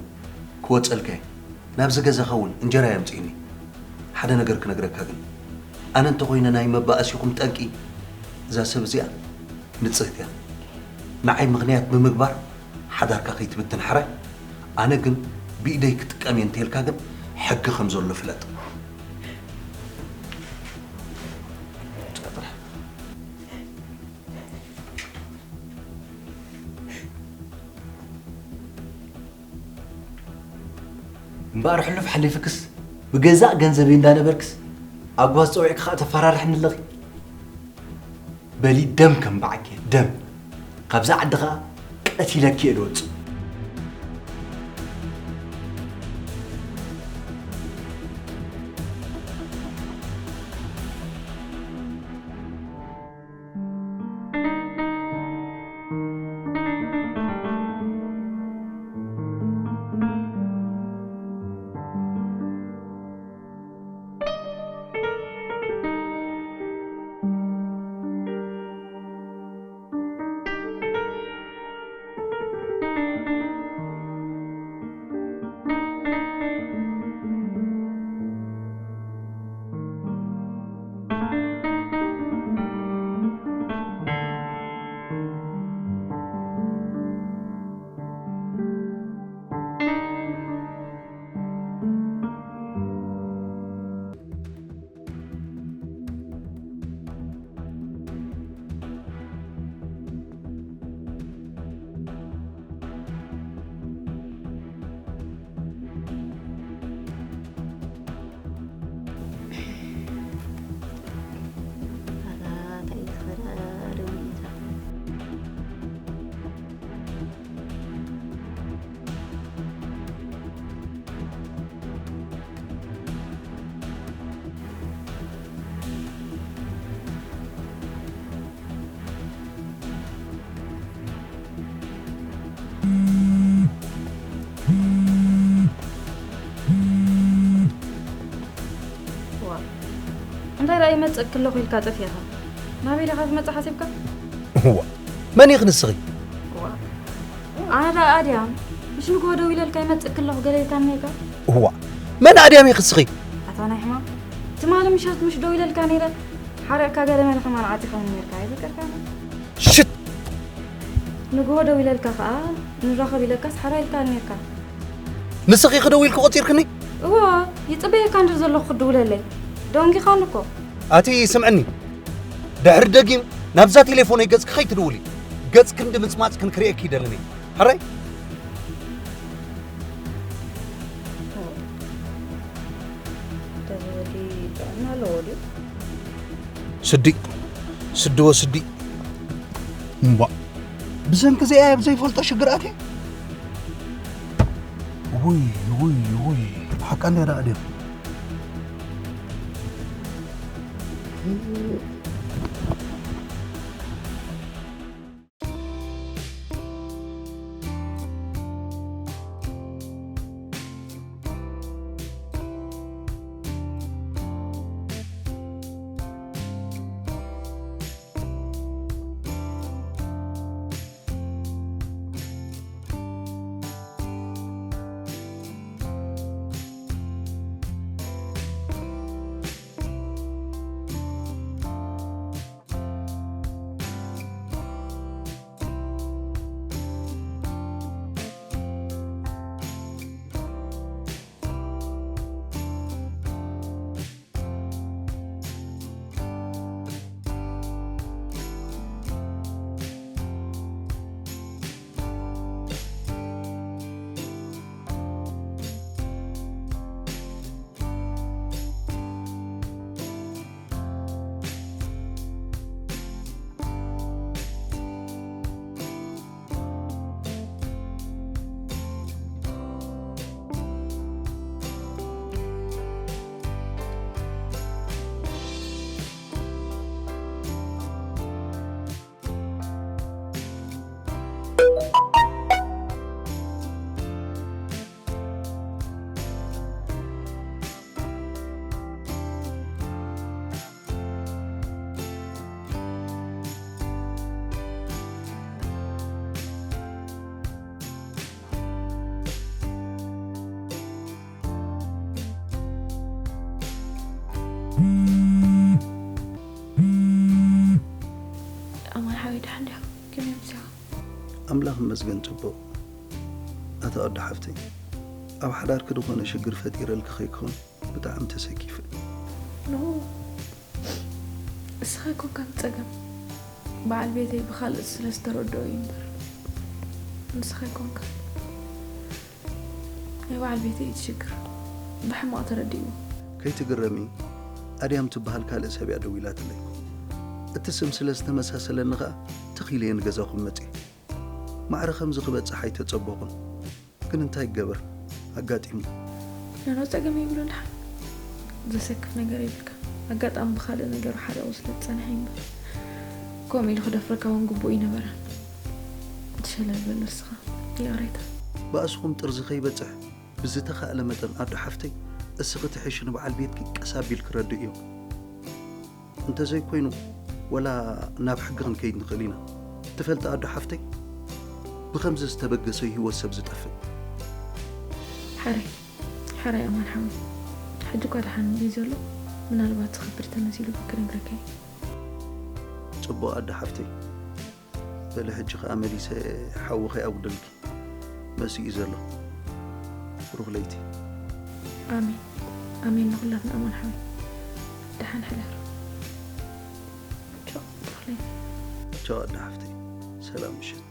ክወጸልካ እየ። ናብዚ ገዛኻ እውን እንጀራ የምጽእኒ። ሓደ ነገር ክነግረካ ግን፣ ኣነ እንተኾይነ ናይ መባእሲኹም ጠንቂ እዛ ሰብ እዚኣ ንጽህቲ እያ። ንዓይ ምኽንያት ብምግባር ሓዳርካ ከይትብትን ሓራይ፣ ኣነ ግን ብኢደይ ክጥቀም እየ እንተልካ ግን ሕጊ ከም ዘሎ ፍለጥ። እምበኣር ሕሉፍ ሓሊፍክስ ብገዛእ ገንዘበይ እንዳነበርክስ ኣጓዝ ጸዊዕኪ ከኣ ተፈራርሕኒ ኣለኺ። በሊ ደም ከም በዓኪ ደም ካብዛ ዓዲ ከኣ ቀቲለኪ እየ ዝወጽእ። ይመጽእ ክለኹ ኢልካ ጠፊእኻ። ናበይ ዲኻ ክትመጽእ ሓሲብካ? እዋ፣ መን ኢኺ ንስኺ? እዋ፣ ኣነ ደኣ ኣድያም፣ ምሽ ንግሆ ደው ኢለልካ ይመጽእ ክለኹ ገለ ኢልካኒ ነይርካ። እዋ፣ መን ኣድያም ኢኺ ንስኺ? ኣታ ናይ ሕማም። ትማሊ ምሸት ምሽ ደው ኢለልካ ነይረ። ሓሪቕካ ገለ መለ ከማን ዓጺኻኒ ነይርካ፣ ኣይዝከርካን? ሽት! ንግሆ ደው ኢለልካ ከኣ ንራኸብ ኢለካስ ሓራ ኢልካኒ ነይርካ። ንስኺ ኢኺ ደው ኢልኪ ቆጺርክኒ? እዋ፣ ይጽበየካ እንድር ዘለኹ ክትድውለለይ። ደንጊኻኒ እኮ። ኣቲ ስምዕኒ፣ ድሕሪ ደጊም ናብዛ ቴሌፎነይ ገጽኪ ከይትድውሊ። ገጽክን ድምጽማጽክን ክርእየኪ ይደልን እየ። ሕራይ? እዚ ወዲ ጥዕና ኣለዎ ድዩ? ስዲ፣ ስዲ ወስዲ። እምቧ፣ ብሰንኪ እዚኣ ኣብ ዘይፈልጦ ሽግር ኣትየ። ውይ፣ ውይ፣ ውይ፣ ሓቃ እንድያ ደኣ ድዮም? ኣማን ሓወይ፣ ደሓን ዲኻ? ከመይ ምሳኻ? ኣምላኽ ይመስገን፣ ጽቡቕ። ኣታ ወዲ ሓፍተይ፣ ኣብ ሓዳርኪ ዝኾነ ሽግር ፈጢረልኪ ከይኮን ብጣዕሚ ተሰኪፈ። ኖ፣ እስኻ ኣይኮንካን ጸገም። በዓል ቤተይ ብኻልእ ስለ ዝተረድኦ እዩ እምበር፣ ንስኻ ኣይኮንካን። ናይ በዓል ቤተይ እዩ እቲ ሽግር። ብሕማቕ ተረዲእዎ። ከይትግረሚ፣ ኣድያም ትበሃል ካልእ ሰብ እያ ደዊላትለይ። እቲ ስም ስለ ዝተመሳሰለኒ ኸኣ ትኽ ኢለ እየ ንገዛኹም መጺኤ። ማዕረ ከምዚ ክበጽሕ ኣይተጸበኹን። ግን እንታይ ይገበር፣ ኣጋጢሙ። ኖኖ፣ ጸገም የብሉን፣ ደሓን ዘሰክፍ ነገር የብልካ። ኣጋጣሚ ብኻልእ ነገሩ ሓሪቑ ስለ ዝጸንሐ እዩ እምበር፣ ከምኡ ኢሉ ክደፍረካ እውን ግቡእ ኣይነበረን። ትሸለል በል ንስኻ። ይቕሬታ። ባእስኹም ጥርዚ ከይበጽሕ ብዝተኻእለ መጠን ኣዶ ሓፍተይ፣ እስኺ ትሕሺ፣ ንበዓል ቤትኪ ቀስ ኣቢልኪ ረድእዮ። እንተዘይኮይኑ፣ ወላ ናብ ሕጊ ክንከይድ ንኽእል ኢና። ትፈልጢ ኣዶ ሓፍተይ፣ ብኸምዚ ዝተበገሰ ህይወት ሰብ ዝጠፍእ። ሓራይ፣ ሓራይ ኣማን ሓወይ። ሕጂ እኳ ደሓን እዩ ዘሎ፣ ምናልባት ዝኸብድ ተመሲሉ ክነግረካ እየ። ጽቡቕ ኣዶ ሓፍተይ። በሊ ሕጂ ኸኣ መሊሰ ሓዊ ከይኣጉድልኪ። መሲኡ ዘሎ። ብሩኽ ለይቲ። ኣሜን። ኣሜን ንኹላትና ኣማን ሓወይ። ደሓን ሕደር። ቻው፣ ብሩኽ ለይቲ። ቻው ኣደ ሓፍተይ። ሰላም ምሽት።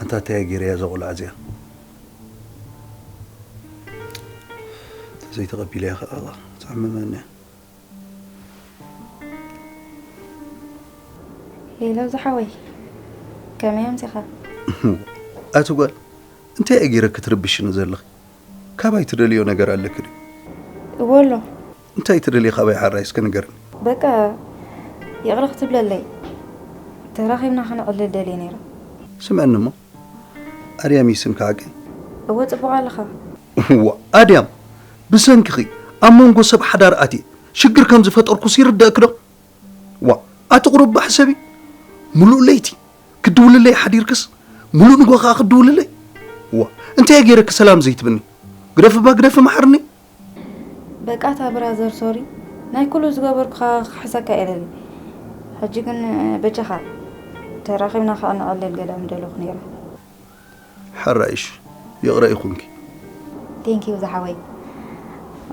እንታይ እያ ገይረያ እዛ ቆልዓ እዚኣ? ተዘይተቐቢለያ ኸዓ ትዕምመኒ እያ። ሄሎ ዝሓወይ፣ ከመይ ኣምሲኻ? ኣቲ ጓል፣ እንታይ እየ ገይረ ክትርብሽኒ ዘለኺ? ካባይ ትደልዮ ነገር ኣለኪ ድዩ? እወ ኣሎ። እንታይ ትደልዪ ካባይ ሓራይ እስከ ንገርኒ። በቃ ይቕረ ክትብለለይ፣ ተራኺብና ክንዕልል ደልየ ነይረ። ስምዕኒ እሞ፣ ኣድያም እዩ ስምኪ ሓቀይ? እወ ጽቡቕ ኣለኻ። እዋ ኣድያም፣ ብሰንክኺ ኣብ መንጎ ሰብ ሓዳር ኣትየ ሽግር ከም ዝፈጠርኩስ ይርደእኪ ዶ? ዋ ኣቲ ቁሩብ ባሕ ሰብይ፣ ሙሉእ ለይቲ ክድውልለይ ሓዲርክስ ሙሉእ ንግሆ ከኣ ክድውልለይ። ዋ እንታይ እየ ገይረኪ ሰላም ዘይትብኒ? ግደፊ እባ ግደፊ መሓርኒ። በቃ እታ ብራዘር ሶሪ፣ ናይ ኩሉ ዝገበርኩኻ ክሕሰካ እየ ደሊ። ሕጂ ግን በጃኻ ተራኺብና ከኣ ንዕልል ገለ ምደለኹ ነይረ። ሓራይሽ ይቕረ ይኹንኪ። ቴንኪው ዝሓወይ።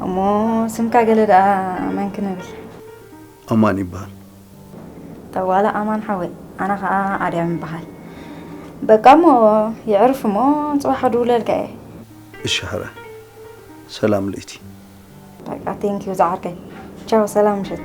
እሞ ስምካ ገለ ደኣ መን ክንብል? ኣማን ይበሃል። ጠዋለ ኣማን ሓወይ፣ ኣነ ኸኣ ኣድያም ይበሃል። በቃ እሞ የዕርፍ እሞ ጽባሕ ክድውለልካ እየ። እሺ ሓራይ፣ ሰላም ለይቲ። በቃ ቴንኪው ዝዓርከይ። ቻው፣ ሰላም ምሽት።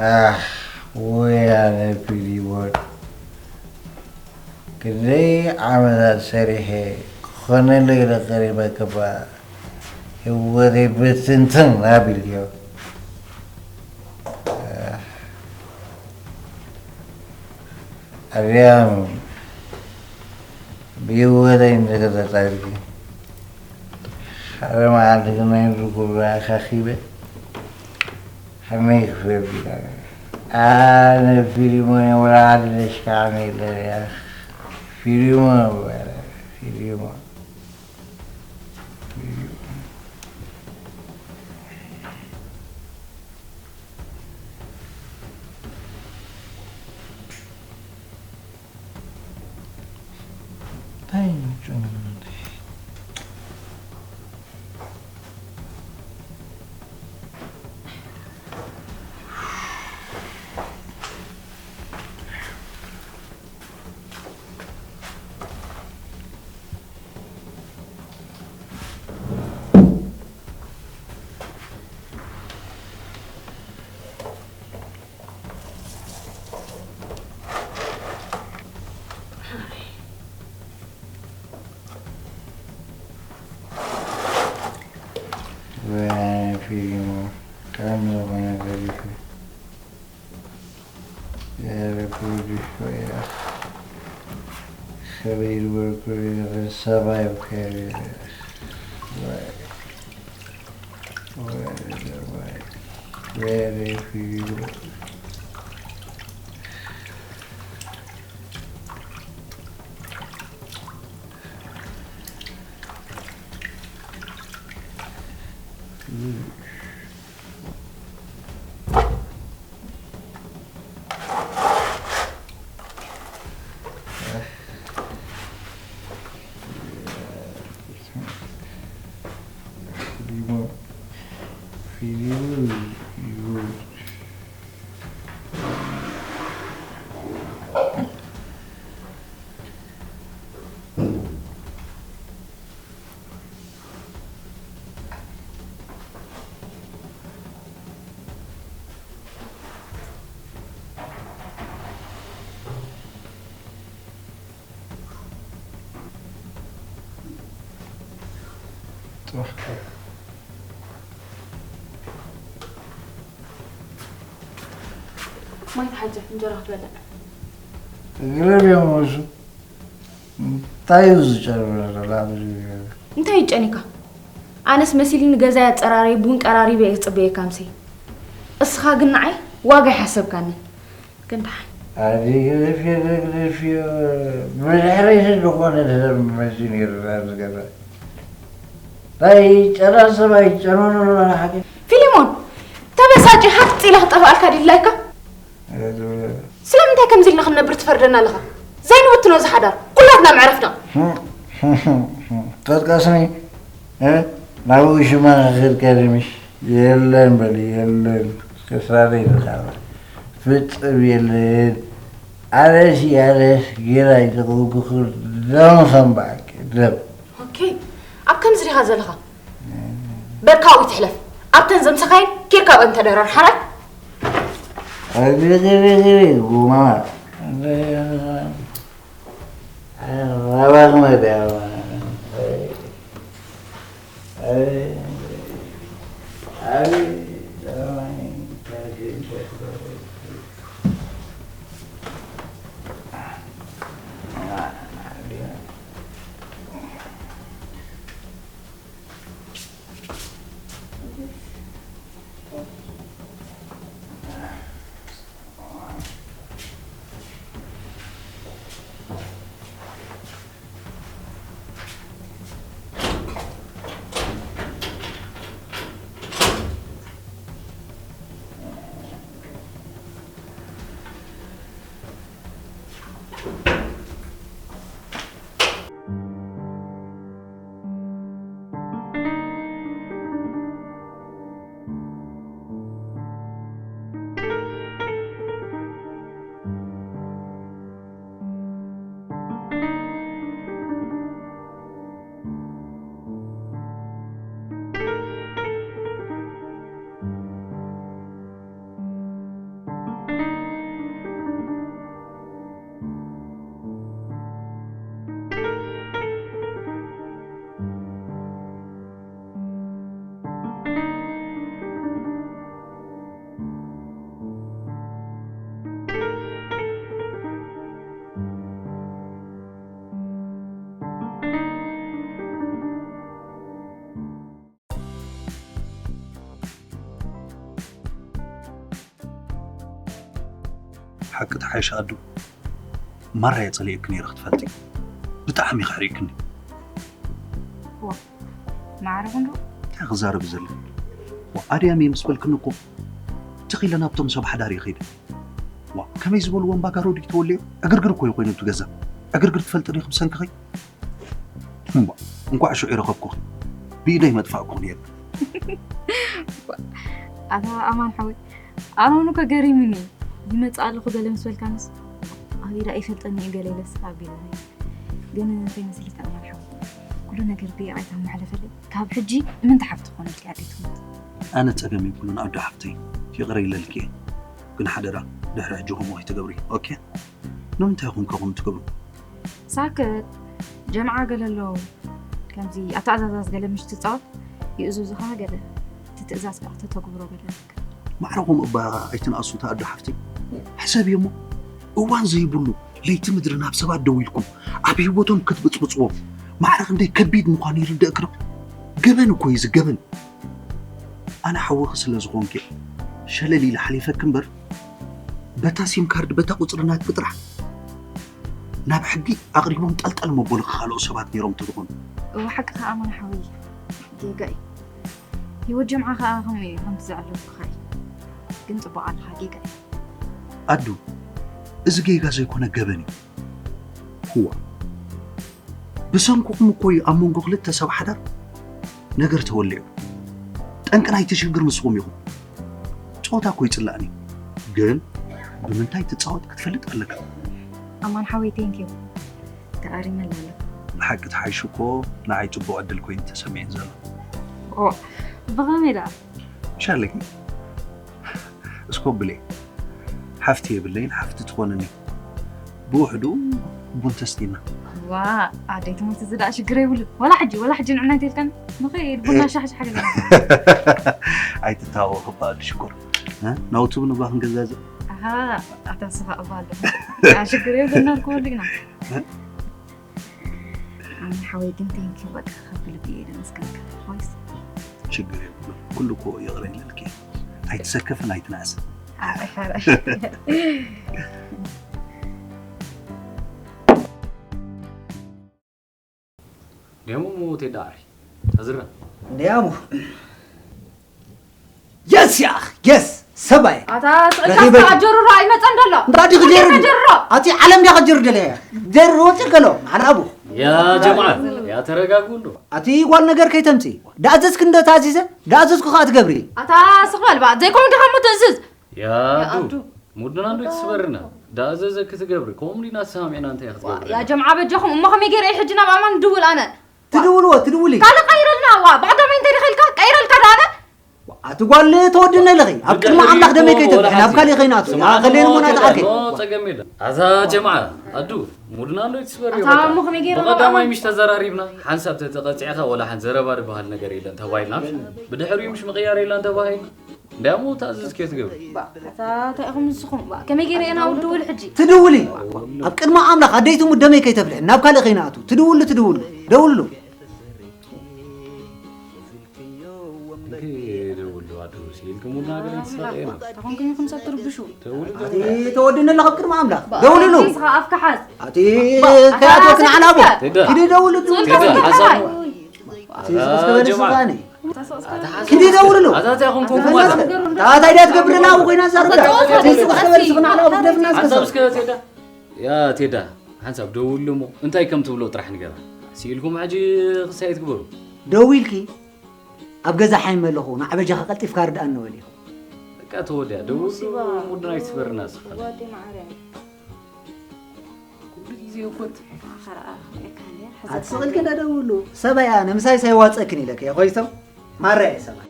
ኣሕ፣ ወይ ኣነ ፊሊሞን፣ ክንደይ ዓመታት ሰሪሐ ክኾነለይ ኢለ ቀሪበ እባ ህይወተይ ብትንትን ኣቢልክዮ። ኣድያም፣ ብህይወተይ እንተተጻዊርኪ፣ ሓደ መዓልቲ ግን ናይ ርጉራ ኣኻኺበ ሓመይ ክፈቢ። ኣነ ፊልሞን ወላ ሓደ ለሽካዕመ የለን እያ። ፊልሞን በለ፣ ፊልሞን። Where are you feeling more? Tell me when I got you. Yeah, the food is for you. Survey worker, survive career. Right. Where is the right? Where is the ማይ ተሓጀ እንጀራ ክትበልዕ። ግረብ እዮም እሱ እንታይ እዩ ዝጨርብረ ዘሎ ኣብዚ ገዛ? እንታይ ይጨኒካ? ኣነስ መሲልኒ ገዛይ ኣፀራረይ ቡን ቀራሪበ እየ ዝፅበየካ ምሰይ። እስኻ ግን ንዓይ ዋጋ ይሓሰብካኒ። ግን ደሓን። ኣዚ ግደፍዮ ግደፍዮ ብድሕረይ ዝኾነ ሰብ መሲ ነይሩ ኣብዚ ገዛ። ናይ ጨራ ሰብ ኣይጨነኑ ሓቂ። ፊሊሞን ተበሳጭ ሃፍጥ ኢለ ክጠፋኣልካ ድላይካ? ስለምንታይ ከምዚ ኢልና ክንነብር ትፈርደና ኣለኻ? ዘይንውትኖ እዚ ሓዳር ኩላትና መዕረፍና። ቀጥቀስኒ ናብ ውሽማ ንኽልከል ምሽ የለን በል የለን ክሳደይ ዝኻባ ፍጽም የለን ኣነስ ያነስ ጌራ ይተኸውግኽር ደም ኸምባዕክ ደም ኦኬ ኣብ ከምዚ ዲኻ ዘለኻ በርካዊ ትሕለፍ ኣብተን ዘምሰኻይን ኬርካ ኣብአን ተደረር ሓራይ ኣቤት ኣቤት ኣቤት ጉማ ኣባኽመ ሓቂ ተሓይሽ ኣዱ ማራ እየ ጸሊእክ ነይረ ክትፈልጢ ብጣዕሚ ኢኻ ሕሪቅክኒ ማዕረ ክንዶ እንታይ ክዛረብ ዘለ ኣድያም እየ ምስ በልክኒ እኮ ትኺለ ናብቶም ሰብ ሓዳር ይኸይድ ዋ ከመይ ዝበልዎ እምባጋሮ ድዩ ተወልዮ ዕግርግር እኮ ይኮይኑ እቲ ገዛ ዕግርግር ትፈልጢ ዲኺ ብሰንክኺ እምባ እንኳዕ ሽዑ ይረኸብኩኺ ብኢደይ መጥፋእኩ ነይሩ ኣታ ኣማን ሓወይ ኣነ እውን እኮ ገሪሙኒ ይመፅእ ኣለኹ ገለ ምስ በልካንስ ኣበይ ደኣ ይፈልጠኒ እዩ ገለ ኢለስ ኣቢለኒ ግን እንታይ መሲልካ ኣማን ሓወይ ኩሉ ነገር ብይቕሬታ መሕለፈለይ ካብ ሕጂ ምንታ ሓፍቲ ክኾነልኪ ኣዴ ትኹን ኣነ ፀገም የብሉን ኣዶ ሓፍተይ ይቕረ ኢለልኪ እየ ግን ሓደራ ድሕሪ ሕጂ ከምኡ ከይትገብሪ ኦኬ ንምንታይ ኢኹም ከምኡ ትገብሩ ሳክት ጀምዓ ገለ ኣለዉ ከምዚ ኣተኣዛዛዝ ገለ ምሽ ትፃወት ይእዙዙኻ ገለ እቲ ትእዛዝ ከዓ ተተግብሮ ገለ ኣለካ ማዕረኹም እባ ኣይትንኣሱ ተኣዶ ሓፍተይ ሕሰብ እሞ እዋን ዘይብሉ ለይቲ ምድሪ ናብ ሰባት ደው ኢልኩም ኣብ ህይወቶም ክትብፅብፅዎም ማዕረ ክንደይ ከቢድ ምዃኑ ይርደእክ ዶ ገበን እኮ እዩ እዚ ገበን ኣነ ሓውኺ ስለ ዝኾንኩ እየ ሸለል ኢለ ሓሊፈኪ እምበር በታ ሲም ካርድ በታ ቁፅሪ ናትኪ ጥራሕ ናብ ሕጊ ኣቕሪቦም ጠልጠል መበሉ ክኻልኦ ሰባት ነይሮም ተዝኾኑ እወ ሓቂ ከዓ ኣማን ሓወይ ጌጋ እዩ ህይወት ጀምዓ ከዓ ከምኡ እዩ ከምቲ ዘዕለልኩኻ እዩ ግን ፅቡቅ ኣለኻ ጌጋ እዩ ኣዱ እዚ ጌጋ ዘይኮነ ገበን እዩ ህዋ ብሰንኩኹም እኮ እዩ ኣብ መንጎ ክልተ ሰብ ሓዳር ነገር ተወሊዑ። ጠንቂ ናይቲ ሽግር ንስኹም ኢኹም። ጸወታ እኮ ይጽላእኒ፣ ግን ብምንታይ ትጻወት ክትፈልጥ ኣለካ። ኣማን ሓወይ thank you ተኣሪመላ ኣለኩ። ብሓቂ ትሓይሹ እኮ ንዓይ ጽቡቕ ዕድል ኮይኑ ተሰሚዑኒ ዘሎ። ኦ ብኸመይ ደኣ? ሻለኪ እስኮ ብሌ ሓፍቲ የብለይን ሓፍቲ ትኾንኒ ብውሕዱ ቡን ተስቲና ዋ ኣደይ ትሞት፣ እዚ ደኣ ሽግር የብሉ። ዋላ ሕጂ ዋላ ሕጂ ንዕና እንተልካን ንኸይድ ቡና ሻሕ ሻሕ ገለ። ኣይትታወ ክበኣሉ ሽኮር። እ? ናውቲ እውን እባ ክንገዛዝእ። ኣሃ፣ ኣታ ስኻ እባ ኣሎ። ሽግር የብሉ እናልኩ ወሊግና። ኣነ ሓወይ ግን ቴንኪ በቃ ካብ ልቢ እየ ደመስገንካ። ወይስ ችግር የብሉ። ኩሉ እኮ ይቕረ ይለልኪ። ኣይትሰከፍን ኣይትናእስን። ደሞ ሞቴ ዳሪ ተዝራ እንዲያሙ የስ ያኽ የስ ሰባይ ኣታ ስቕልካ ረኺበ። ኣጆርሮ ኣይመፀን ደሎ። እንዳ ዲኺ ጀርኒ? ጀርሮ። ኣቲ ዓለም ዲያ ከጀር ደለ። ጀር ወፂ ከሎ ማዕና ኣቡ። ያ ጀምዓ ያ ተረጋጉ እንዶ። ኣቲ ጓል ነገር ከይተምፂ። ዳእዘዝክ እንደ ታዚዘ ዳእዘዝኩ ከዓ ትገብሪ። ኣታ ስቕ በል ባ ዘይኮን ዲኻ እሞ ትእዝዝ። ያ ኣዱ ሙድና እንዶ ትስበርና። ዳእዘዘ ክትገብሪ ከምኡ ዲና ተሰማሚዕና እንታይ ክትገብሪ? ያ ጀምዓ በጃኹም እሞ ከመይ ገይረ ሕጂ ናብ ኣማን ድውል ኣነ። ትድውልዎ ትድውሊ። ካልእ ቀይረልና ዋ ብቐዳማይ እንታይ ዲኻ ኢልካ ቀይረልካ ዳ ኣነ። ኣቲ ጓል ተወድነ ኣለኺ ኣብ ቅድሚ ኣምላኽ ደመይ ከይተብልሒ ናብ ካሊእ ከይናቱ ኣኸሌን ሞና ተኣኪ ጸገም የለን ኣታ ጀምዓ ኣዱ ሙድና እንዶ ትስበር እዩ ኣታ እሞ ከመይ ገይረ ብቐዳማይ ምሽ ተዘራሪብና ሓንሳብ ተተቐጺዕኻ ወላ ሓን ዘረባ ዝበሃል ነገር የለን ተባሂልና ብድሕሪኡ ምሽ ምቕያር የለን ተባሂልና እንዲያሞ ተኣዘዝ ከይትገብር እታ እንታይ ኢኹም ንስኹም ከመይ ገይረ እየ ናብ ድውል ሕጂ ትድውሊ ኣብ ቅድሚ ኣምላኽ ኣደይቱ ሙደመይ ከይተብልሒ ናብ ካልእ ከይናቱ ትድውሉ ትድውሉ ደውሉ ደውሉ ኣድሩስ ኢልኩም ቡና ገለ ትሳቀ ነው ተኾንኩም ኢኹም ሰብ ትርብሹ ተወድነ ኣለኹ ኣብ ቅድሚ ኣምላኽ ደውልሉ ኣፍካ ሓዝ ኣቲ ከያትወክን ዓላቦ ኪዲ ደውልሉ ኪዲ ደውልሉ ታታይ ዳት ገብርና ኣብ ኮይና ዛርዳ ስበስበል ስፍና ዓላቦ ክደፍና ስከሰብ ያ ቴዳ ሓንሳብ ደውሉ እሞ እንታይ ከም ትብሎ ጥራሕ ንገራ ስኢልኩም ሕጂ ክሳይ ትግበሩ ደው ኢልኪ ኣብ ገዛ ሓይመ ኣለኹ ንዓበጃኻ ቀልጢፍካ ርድኣኒ በል ኢኹ በቃ ተወድያ ደውሉ ሙድና ይትስበርና ስኻ ኩሉ ግዜ እኮት ኣትስቕልኪ ደደውሉ ሰበያ ንምሳይ ሳይዋፀክን ኢለክ ኮይቶም ማረያ ሰበያ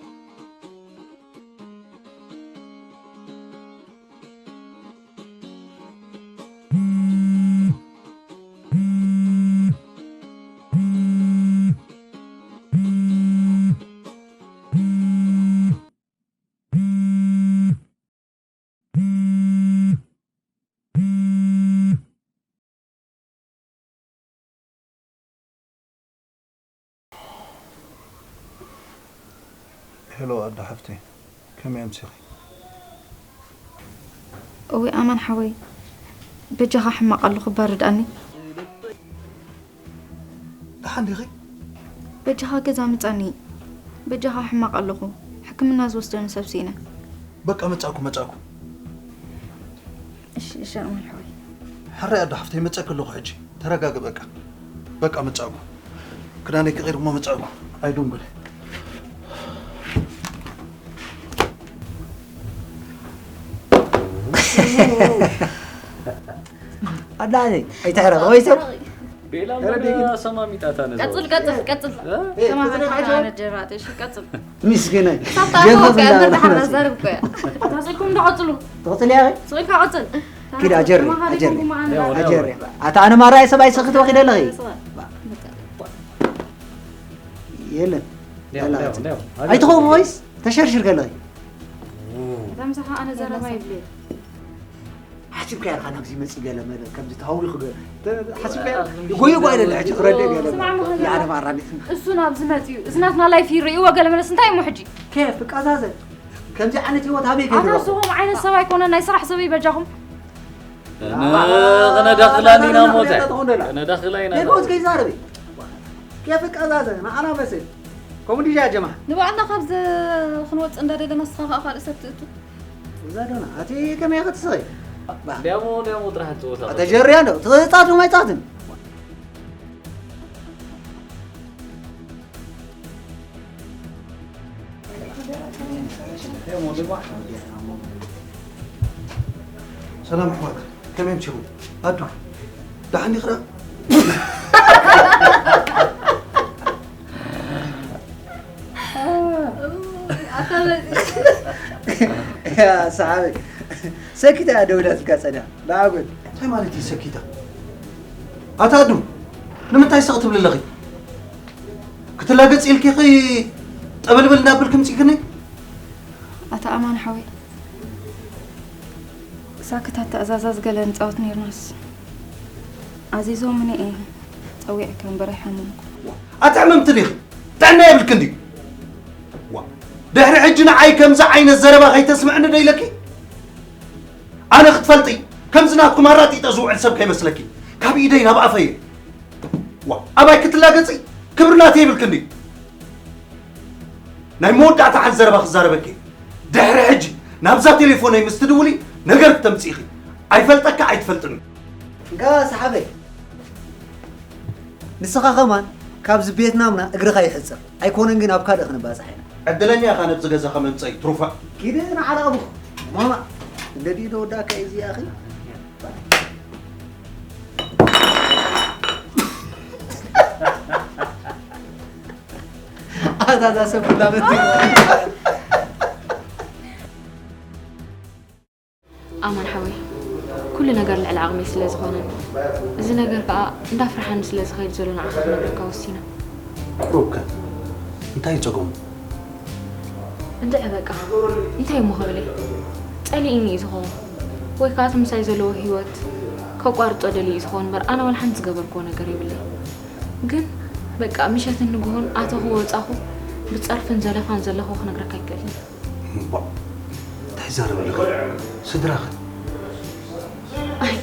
ሄሎ ኣዶ ሓፍተይ ከመይ ኣምሲኺ? እወ ኣማን ሓወይ በጃኻ ሕማቕ ኣለኹ እባ ርድኣኒ። ደሓን ዲኺ? በጃኻ ገዛ ምጻኒ። በጃኻ ሕማቕ ኣለኹ ሕክምና ዝወስደኒ ሰብ ስኢነ። በቃ መጻእኩ መጻእኩ። እሺ እሺ ኣማን ሓወይ። ሕራይ ኣዶ ሓፍተይ መጻእኪ ኣለኹ ሕጂ። ተረጋጊ በቃ በቃ መጻእኩ ክዳነይ ክቕይር እሞ መጻእኩ ኣይድንጉለ ኣዳኒ ኣይትሕረቕ ወይ ሰብ ቤላ ሰማሚጣታ ነዛ ቀጽል ቀጽል ቀጽል ከማኻ ነጀራጥ እሺ ቀጽል ምስኪናይ ሳብታ ገፈፍ እንዳበላ ተዛርብ እኮ እያ ታሰኩም እንደቀጽሉ ትቕጽል እያ ስቕልካ ቀጽል ኪድ ኣጀሪ ኣጀሪ ኣጀሪ ኣታ ኣነ ማራይ ሰብኣይ ሰኽት ወኺደ ኣለኺ የለን ኣይትኸው ወይስ ተሸርሽር ከለኺ እዛ ምሳኻ ኣነ ዘረባ ይብልየ ሓሲብካያ ኢኻ ናብዚ መፂ ገለ መለ ከምዚ ተሃዊኹ ገለ ሓሲብካያ ይጎየ ጓ ኢለ ሕጂ ክረድእ ገለ መለ ኣነ ማራሚት እሱ ናብዚ መፂኡ እዚ ናትና ላይፍ ይርእይዎ ገለ መለስ እንታይ እሞ ሕጂ ኬፍ ቃዛዘ ከምዚ ዓይነት ህይወት ኣበይ ኣነ ከይድረኹ? ስኹም ዓይነት ሰብ ኣይኮነን፣ ናይ ስራሕ ሰብ እዩ በጃኹም። ከነዳኽላ እንዲና ሞተ። ከነዳኽላ ኢና። ዴጎዝ ከይዛረብ ኬፍ ቀዛዘ ንዓና መስል ከምኡ ድያ ጀማ ንባዕልና ካብዚ ክንወፅእ እንዳደለና ንስኻ ከዓ ካልእ ሰብ ትእቱ። እዛ ዶና ኣቲ ከመይ ክትስኺ? ዲያሞ ዲያሞ ጥራሕ ትፅወታ። ተጀርያ ዶ ትፃቱ ማይፃትን ሰላም ኣሕዋት ከመይ ኣምሲኹም? ኣዱ ደሓን ዲኽራ? ሰሓበይ ሰኪታ እያ ደውላትልካ ፀኒሓ ንዓጎል እንታይ ማለት እዩ ሰኪታ ኣታ ኣዱ ንምንታይ ስቕ ትብሊ ኣለኺ? ክትላገጽ ኢልኪ ኺ ጠበልበል እናበልኪ ምጺእክኒ? ኣታ ኣማን ሓወይ፣ ሳክታት ተኣዛዛዝ ገለ ንጻወት ነይርናስ፣ ኣዚዞምኒ እየ ጸዊዐካ እምበር ኣይሓመምኩ። ኣታ ሕምምቲ ዲኺ? ጥዕና የብልክን ድዩ? ዋ፣ ድሕሪ ሕጂ ንዓይ ከምዚ ዓይነት ዘረባ ከይተስምዕኒ ዶ ኢለኪ? ኣነ ክትፈልጢ፣ ከምዚ ናትኩም ኣራጢጠ ዝውዕል ሰብ ከይመስለኪ። ካብ ኢደይ ናብ ኣፈይ። ዋ፣ ኣባይ ክትላገጺ ክብሪ ናተይ ይብልክን ድዩ? ናይ መወዳእታ ሓንቲ ዘረባ ክዛረበኪ። ድሕሪ ሕጂ ናብዛ ቴሌፎነይ ምስ ትድውሊ ነገር ክተምጽኢኺ። ኣይፈልጠካ ኣይትፈልጥኒ። እንካ ሰሓበይ፣ ንስኻ ከማን ካብዚ ቤትናምና እግርኻ ይሕጽር። ኣይኮነን ግን ኣብ ካልእ ክንባጻሕ ኢና። ዕድለኛ ኢኻ ነብዚ ገዛ ከመምጸኢ ትሩፋ። ኪደ ንዓላ ኣቡኽ። ማማ፣ እንደ ዲዶ ወዳካ እዚ ኣኺ። ኣታ እዛ ሰብ ኩላ በቲ። ኣማን ሓወይ፣ ኩሉ ነገር ልዕሊ ዓቕመይ ስለ ዝኾነ፣ እዚ ነገር ከኣ እንዳፍርሓኒ ስለ ዝኸይድ ዘሎ ንዓኻ ክነግረካ ወሲነ። ቁሩብ ከ እንታይ እዩ ጸገሙ? እንድዒ በቃ፣ እንታይ እሞ ክብል እየ? ጸሊእኒ እዩ ዝኸውን። ወይ ከኣ እቲ ምሳይ ዘለዎ ህይወት ከቋርጾ ደልዩ እዩ ዝኸውን እምበር፣ ኣነ ዋላ ሓንቲ ዝገበርክዎ ነገር የብለይ። ግን በቃ፣ ምሸትን ንግሆን ኣተኹ ወጻኹ፣ ብጸርፍን ዘለፋን ዘለኹ ክነግረካ ኣይክእልን። እምቧ፣ እንታይ ይዛረብ ኣለኻ? ስድራኸ? ኣይ፣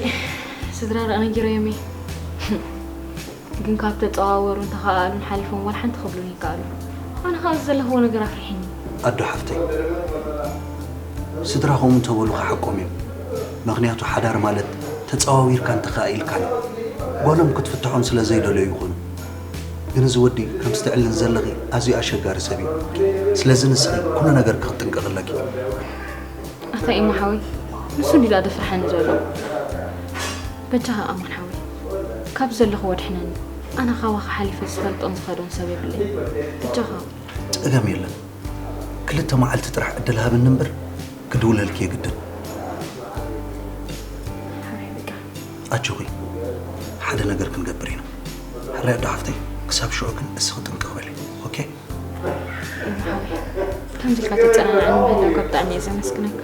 ስድራ ደኣ ነጊረዮም እየ። ግን ካብ ተጸዋወሩን ተኸኣኣሉን ሓሊፎም ዋላ ሓንቲ ክብሉን ይከኣሉ። ኣነ ኸኣ እዚ ዘለኽዎ ነገር ኣፍሪሕኒ። ኣዶ ሓፍተይ፣ ስድራ ከምኡ እንተበሉኻ ሓቆም እዮም። ምኽንያቱ ሓዳር ማለት ተጸዋዊርካን ተኸኣኢልካን እዩ። ጓሎም ክትፍትሖም ስለ ዘይደለዩ ይኹኑ። ግን እዚ ወዲ ከምቲ ትዕልኒ ዘለኺ ኣዝዩ ኣሸጋሪ ሰብ እዩ። ስለዚ ንስኺ ኩሉ ነገርኪ ክትጥንቀቒ ኣለኪ። ኣታ ኢሞ ሓወይ፣ ንሱ እንዲዩ ደኣ ደፍርሓኒ ዘሎ። በጃኻ ኣማን ሓወይ፣ ካብ ዘለኽዎ ኣድሕነኒ። ኣነ ካባኻ ሓሊፈ ዝፈልጦን ዝኸዶን ሰብ የብለይን። በጃኻ። ጸገም የለን። ክልተ መዓልቲ ጥራሕ ዕድል ሃብኒ እምበር ክድውለልኪ የግድን። ሓወይ በቃ። ኣጆኺ፣ ሓደ ነገር ክንገብር ኢና። ሕራይ ኣዶ ሓፍተይ፣ ክሳብ ሽዑ ግን እስኺ ጥንቅቕ በሊ። ኦኬ? ኢሞ ሓወይ፣ ከምዚ ኢልካ ተጸናንዓኒ ምህላውካ ብጣዕሚ እየ ዘመስግነካ።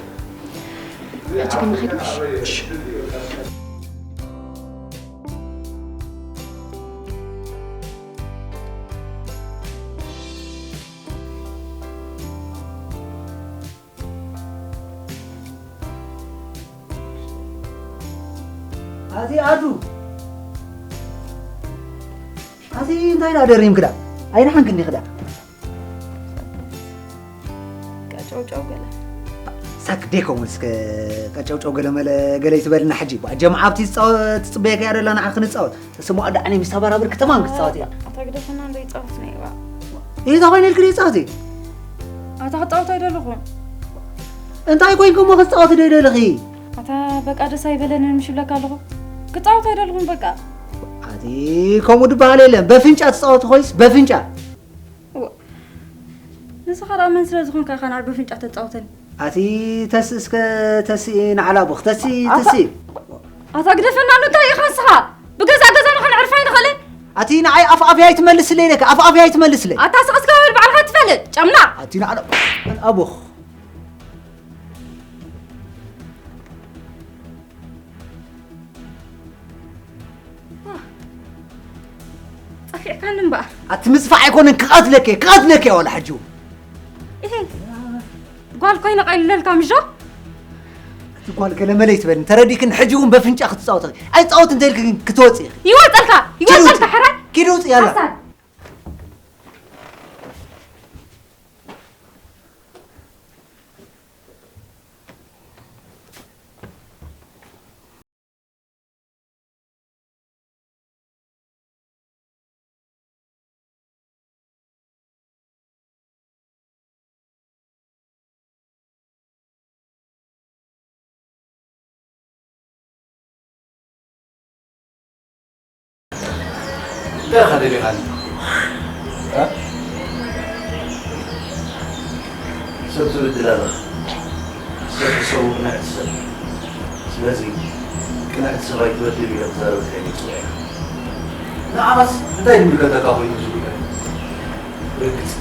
ሕጂ ግን ንኺድ ምሽ? እሺ። ኣዚ ኣዱ፣ ኣዚ እንታይ ደኣ ደሪምኪ ደኣ? ኣይደሓንክን ዲኺ ደኣ? ቀጨውጨው ገለ። ሳክ ዴኮ እስከ ቀጨውጨው ገለ መለ ገለ ይትበልና ሕጂ። ጀምዓ ኣብቲ ዝጻወ-፣ ትጽበየካ እያ ደላ ንዓ ክንጻወት። ስሙ ኣዳዕኒ ምስ ተበራብር ከተማን ክትጻወት እያ። ኣታ ግደፈና እንዶ ይጻወት ነይዋ። እታ ኮይነ ኢልክን ይጻወት እየ። ኣታ ክጻወት ኣይደለኹን። እንታይ ኮይንኩ እሞ ክትጻወት ዶ ይደለኺ? ኣታ በቃ ደስ ኣይበለንን ምሽ ብለካ ኣለኹ። ክጻወት ኣይደለኹን በቃ። ኣቲ ከምኡ ድበሃል የለን። በፍንጫ ትጻወት ኮይስ በፍንጫ። እወ። ንስኻ ደኣ መን ስለ ዝኾንካ ኢኻ ንዓይ በፍንጫ ተጻውተኒ? ኣቲ ተስእ እስከ ተስእ ንዓላ ኣቦኽ ተስእ ኣታ ተስእ። ኣታ ግደፈና ኣሎ እንታይ ኢኻ ንስኻ? ብገዛእ ገዛና ከነዕርፋ ኣይንኽእልን? ኣቲ ንዓይ ኣፍ ኣፍያ ኣይትመልስለይ ኢለካ፣ ኣፍ ኣፍያ ኣይትመልስለይ። ኣታ ስቕ እስከ በል ባዕልኻ ትፈልጥ፣ ጨምላቕ። ኣቲ ንዓላ ኣቦኽ። ጸፊዕካኒ እምበኣር። ኣቲ ምጽፋዕ ኣይኮነን፣ ክቐትለኪ እየ፣ ክቐትለኪ እየ ዋላ ሕጂ እውን። እሄ፣ ጓል ኮይነ ቀሊለልካ ምሽ ዶ? ኣቲ ጓል ገለመለ ኣይትበልኒ፣ ተረዲእክኒ፣ ሕጂ እውን በፍንጫ ክትጻወቲ። ኣይጻወት እንተኢልኪ ግን ክትወጺ ኢኺ። ይወጸልካ፣ ኪዲ ይወጸልካ፣ ውጺ። ሕራይ። ኪዲ ውጺ፣ ያላ። ሓሳድ። እንታይ ኢኻ ደሊኻኒ? እ? ሰብ ትበድል ኣለኻ። ሰብ ትሰውእ ቅንዕቲ ሰብ። ስለዚ ቅንዕቲ ሰብ ኣይትበድል ኢለ ክዛረበካ እየ መፂአ። ንዓኻስ እንታይ ይምልከተካ ኮይኑ እዚ ጉዳይ? ብርግጽ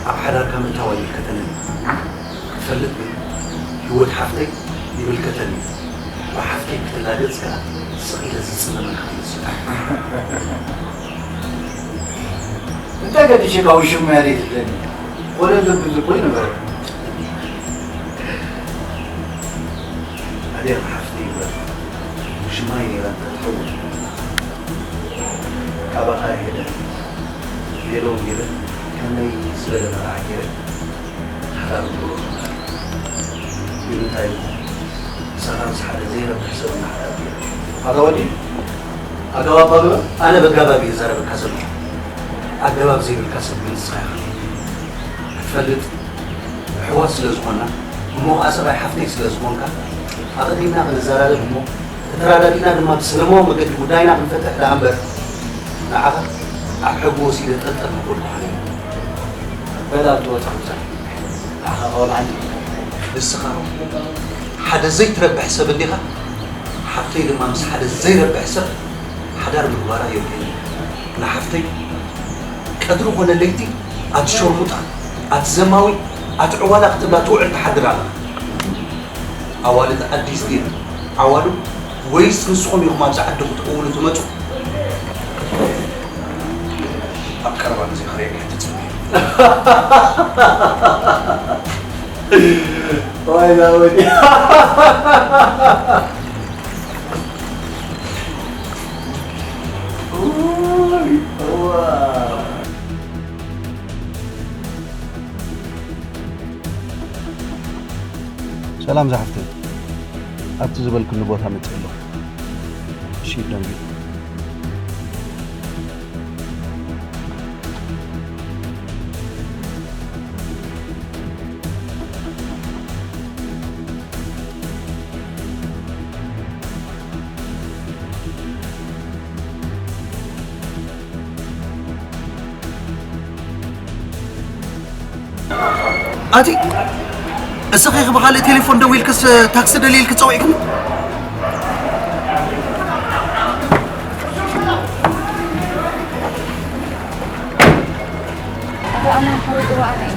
ኣብ ሓዳርካ ምእታው ኣይምልከተንን እዩ። ክትፈልጥ ግን ህይወት ሓፍተይ ይምልከተኒ እዩ። ብሓፍተይ ክትላገጽ ከኣ ስቕ ኢለ ዝጽመመልካ ትመስል። እንታይ ገዲሽካ ውሽማይ ድየ ትብለኒ? ኮለል ዘብል እኮ ይነበረ። ኣደይ ሓፍተይ ይበል። ውሽማይ ነይራ እንተትኸውን፣ ካባኻ ሄደ፣ ቬሎ ገይረ፣ ከመይ ዝበለ መርዓ ገይረ፣ ሓዳር ንገብሮ ነበር። ግን እንታይ እሞ፣ ምሳኻ ምስ ሓደ ዘይረብሕ ሰብ ኢና ሓዳር ገይረ። ኣታ ወዲ፣ ኣገባብ ኣበበ፣ ኣነ በጋባብ እየ ዝዛረበካ ዘለኹ። ኣገባብ ዘይብልካ ሰብ ግን ንስኻ ኢኻ። ክትፈልጥ፣ ኣሕዋት ስለ ዝኾንና፣ እሞ ኸዓ ሰብኣይ ሓፍተይ ስለ ዝኾንካ፣ ኣቐዲምና ክንዘራረብ እሞ፣ ተተራዳዲእና ድማ ብሰለማዊ መገዲ ጉዳይና ክንፈትሕ ደኣ እምበር፣ ንዓኻ ኣብ ሕጊ ወሲደ ጠልጠል ምበልኩኻ ነይረ። በል ኣብ ትወጽእ ምጻእ። ንዓኻ ቆልዓ እንዲ። ንስኻ ሓደ ዘይትረብሕ ሰብ እንዲኻ፣ ሓፍተይ ድማ ምስ ሓደ ዘይረብሕ ሰብ ሓዳር ምግባራ የብለይን። ንሓፍተይ ቀትሪ ኮነ ለይቲ ኣቲ ሸርሙጣ፣ ኣቲ ዘማዊ፣ ኣቲ ዕዋላ ክትብላ ትውዕል ትሓድር ኣላ። ኣዋልድ ዓዲስ ድየን ዓዋሉ ወይስ ንስኹም ኢኹም ኣብዚ ዓዲ ክትዕውሉ ትመጹ? ኣብ ቀረባ ግዜ ክርእየካ እየ፣ ተጸበዩ። ዋይ ዛወዲ። ኡይ፣ እዋ። ሰላም ዝሓፍተይ፣ ኣብቲ ዝበልክኒ ቦታ መፅእ ኣለኹ። እሺ ደንጊ። ኣቲ እስኺ ብኻልእ ቴሌፎን ደዊልክስ ታክሲ ደልየ ኢልኪ ጸዊዕክኒ? ኣታ ኣማን ሓወይ፣ ግባኣና እዩ።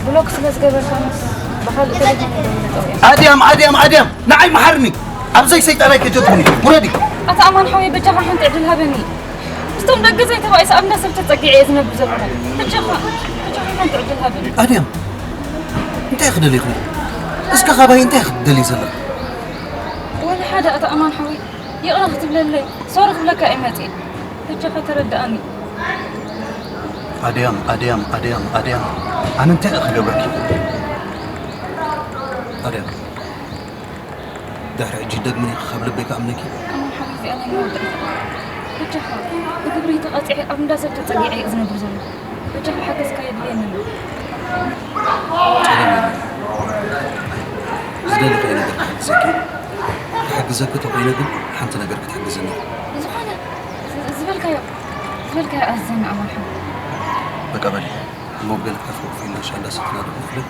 ብሎክ ስለ ዝገበርካንስ ብኻልእ ቴሌፎን ደዊለ ጸዊዐ። ኣድያም፣ ኣድያም፣ ኣድያም፣ ንዓይ መሓርኒ። ኣብዘይ ሰይጣናይ ከጀትኩኒ። ውረዲ። ኣታ ኣማን ሓወይ፣ በጃኻ ሓንቲ ዕድል ሃበኒ። ምስቶም ደገ ዘይተባኢሰ ኣብ እንዳ ሰብ ተጸጊዐ እየ ዝነብር ዘለኹ። ሕጂ ኸ፣ ሕጂ ኸ ሓንቲ ዕድል ሃበኒ። ኣድያም፣ እንታይ ክደልይ ይኽእል? እስከ ካባይ እንታይ ክትደልይ ዘለኻ? ወላ ሓደ ኣታ ኣማን ሓወይ፣ ይቕረ ክትብለለይ፣ ሶሪ ክብለካ እየ መጺአ። ሕጂ ኸ ተረድኣኒ። ኣድያም፣ ኣድያም፣ ኣድያም፣ ኣድያም፣ ኣነ እንታይ እየ ክገብረኪ? ኣድያም። ድሕሪ ሕጂ ደግመ ኢኺ ካብ ልበይ ክኣምነኪ። ኣማን ሓወይ፣ እዚኣ ናይ መወዳእታ። በጃኻ፣ ብግብሪ ተቐጺዐ ኣብ እንዳ ሰብ ተጸጊዐ እየ ዝነብር ዘለኹ። በጃኻ ሓገዝካ የድልየኒ ኣሎ። ጸገም የለን። ዝደለኽዮ ነገር ክሕግዘኪ። ክሕግዘኪ ተኾይነ ግን ሓንቲ ነገር ክትሕግዝኒ። ዝኾነ፣ ዝ-፣ ዝበልካዮ፣ ዝበልካዮ ኣዝዘኒ ኣማን ሓወይ። በቃ በሊ፣ እሞ ገለ ሓፍ ኮፍ ኢልና ሻንዳ ሰትና ዶ ንኽእል?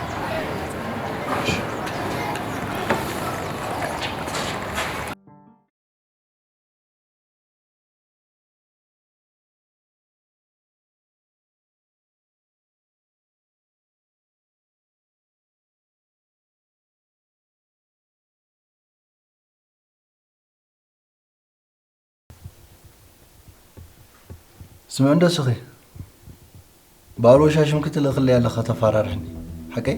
ስምዒ እንዶ ስኺ፣ ብኣልወሻሽም ክትልእኽለይ ኣለኻ ተፈራርሕኒ። ሓቀይ?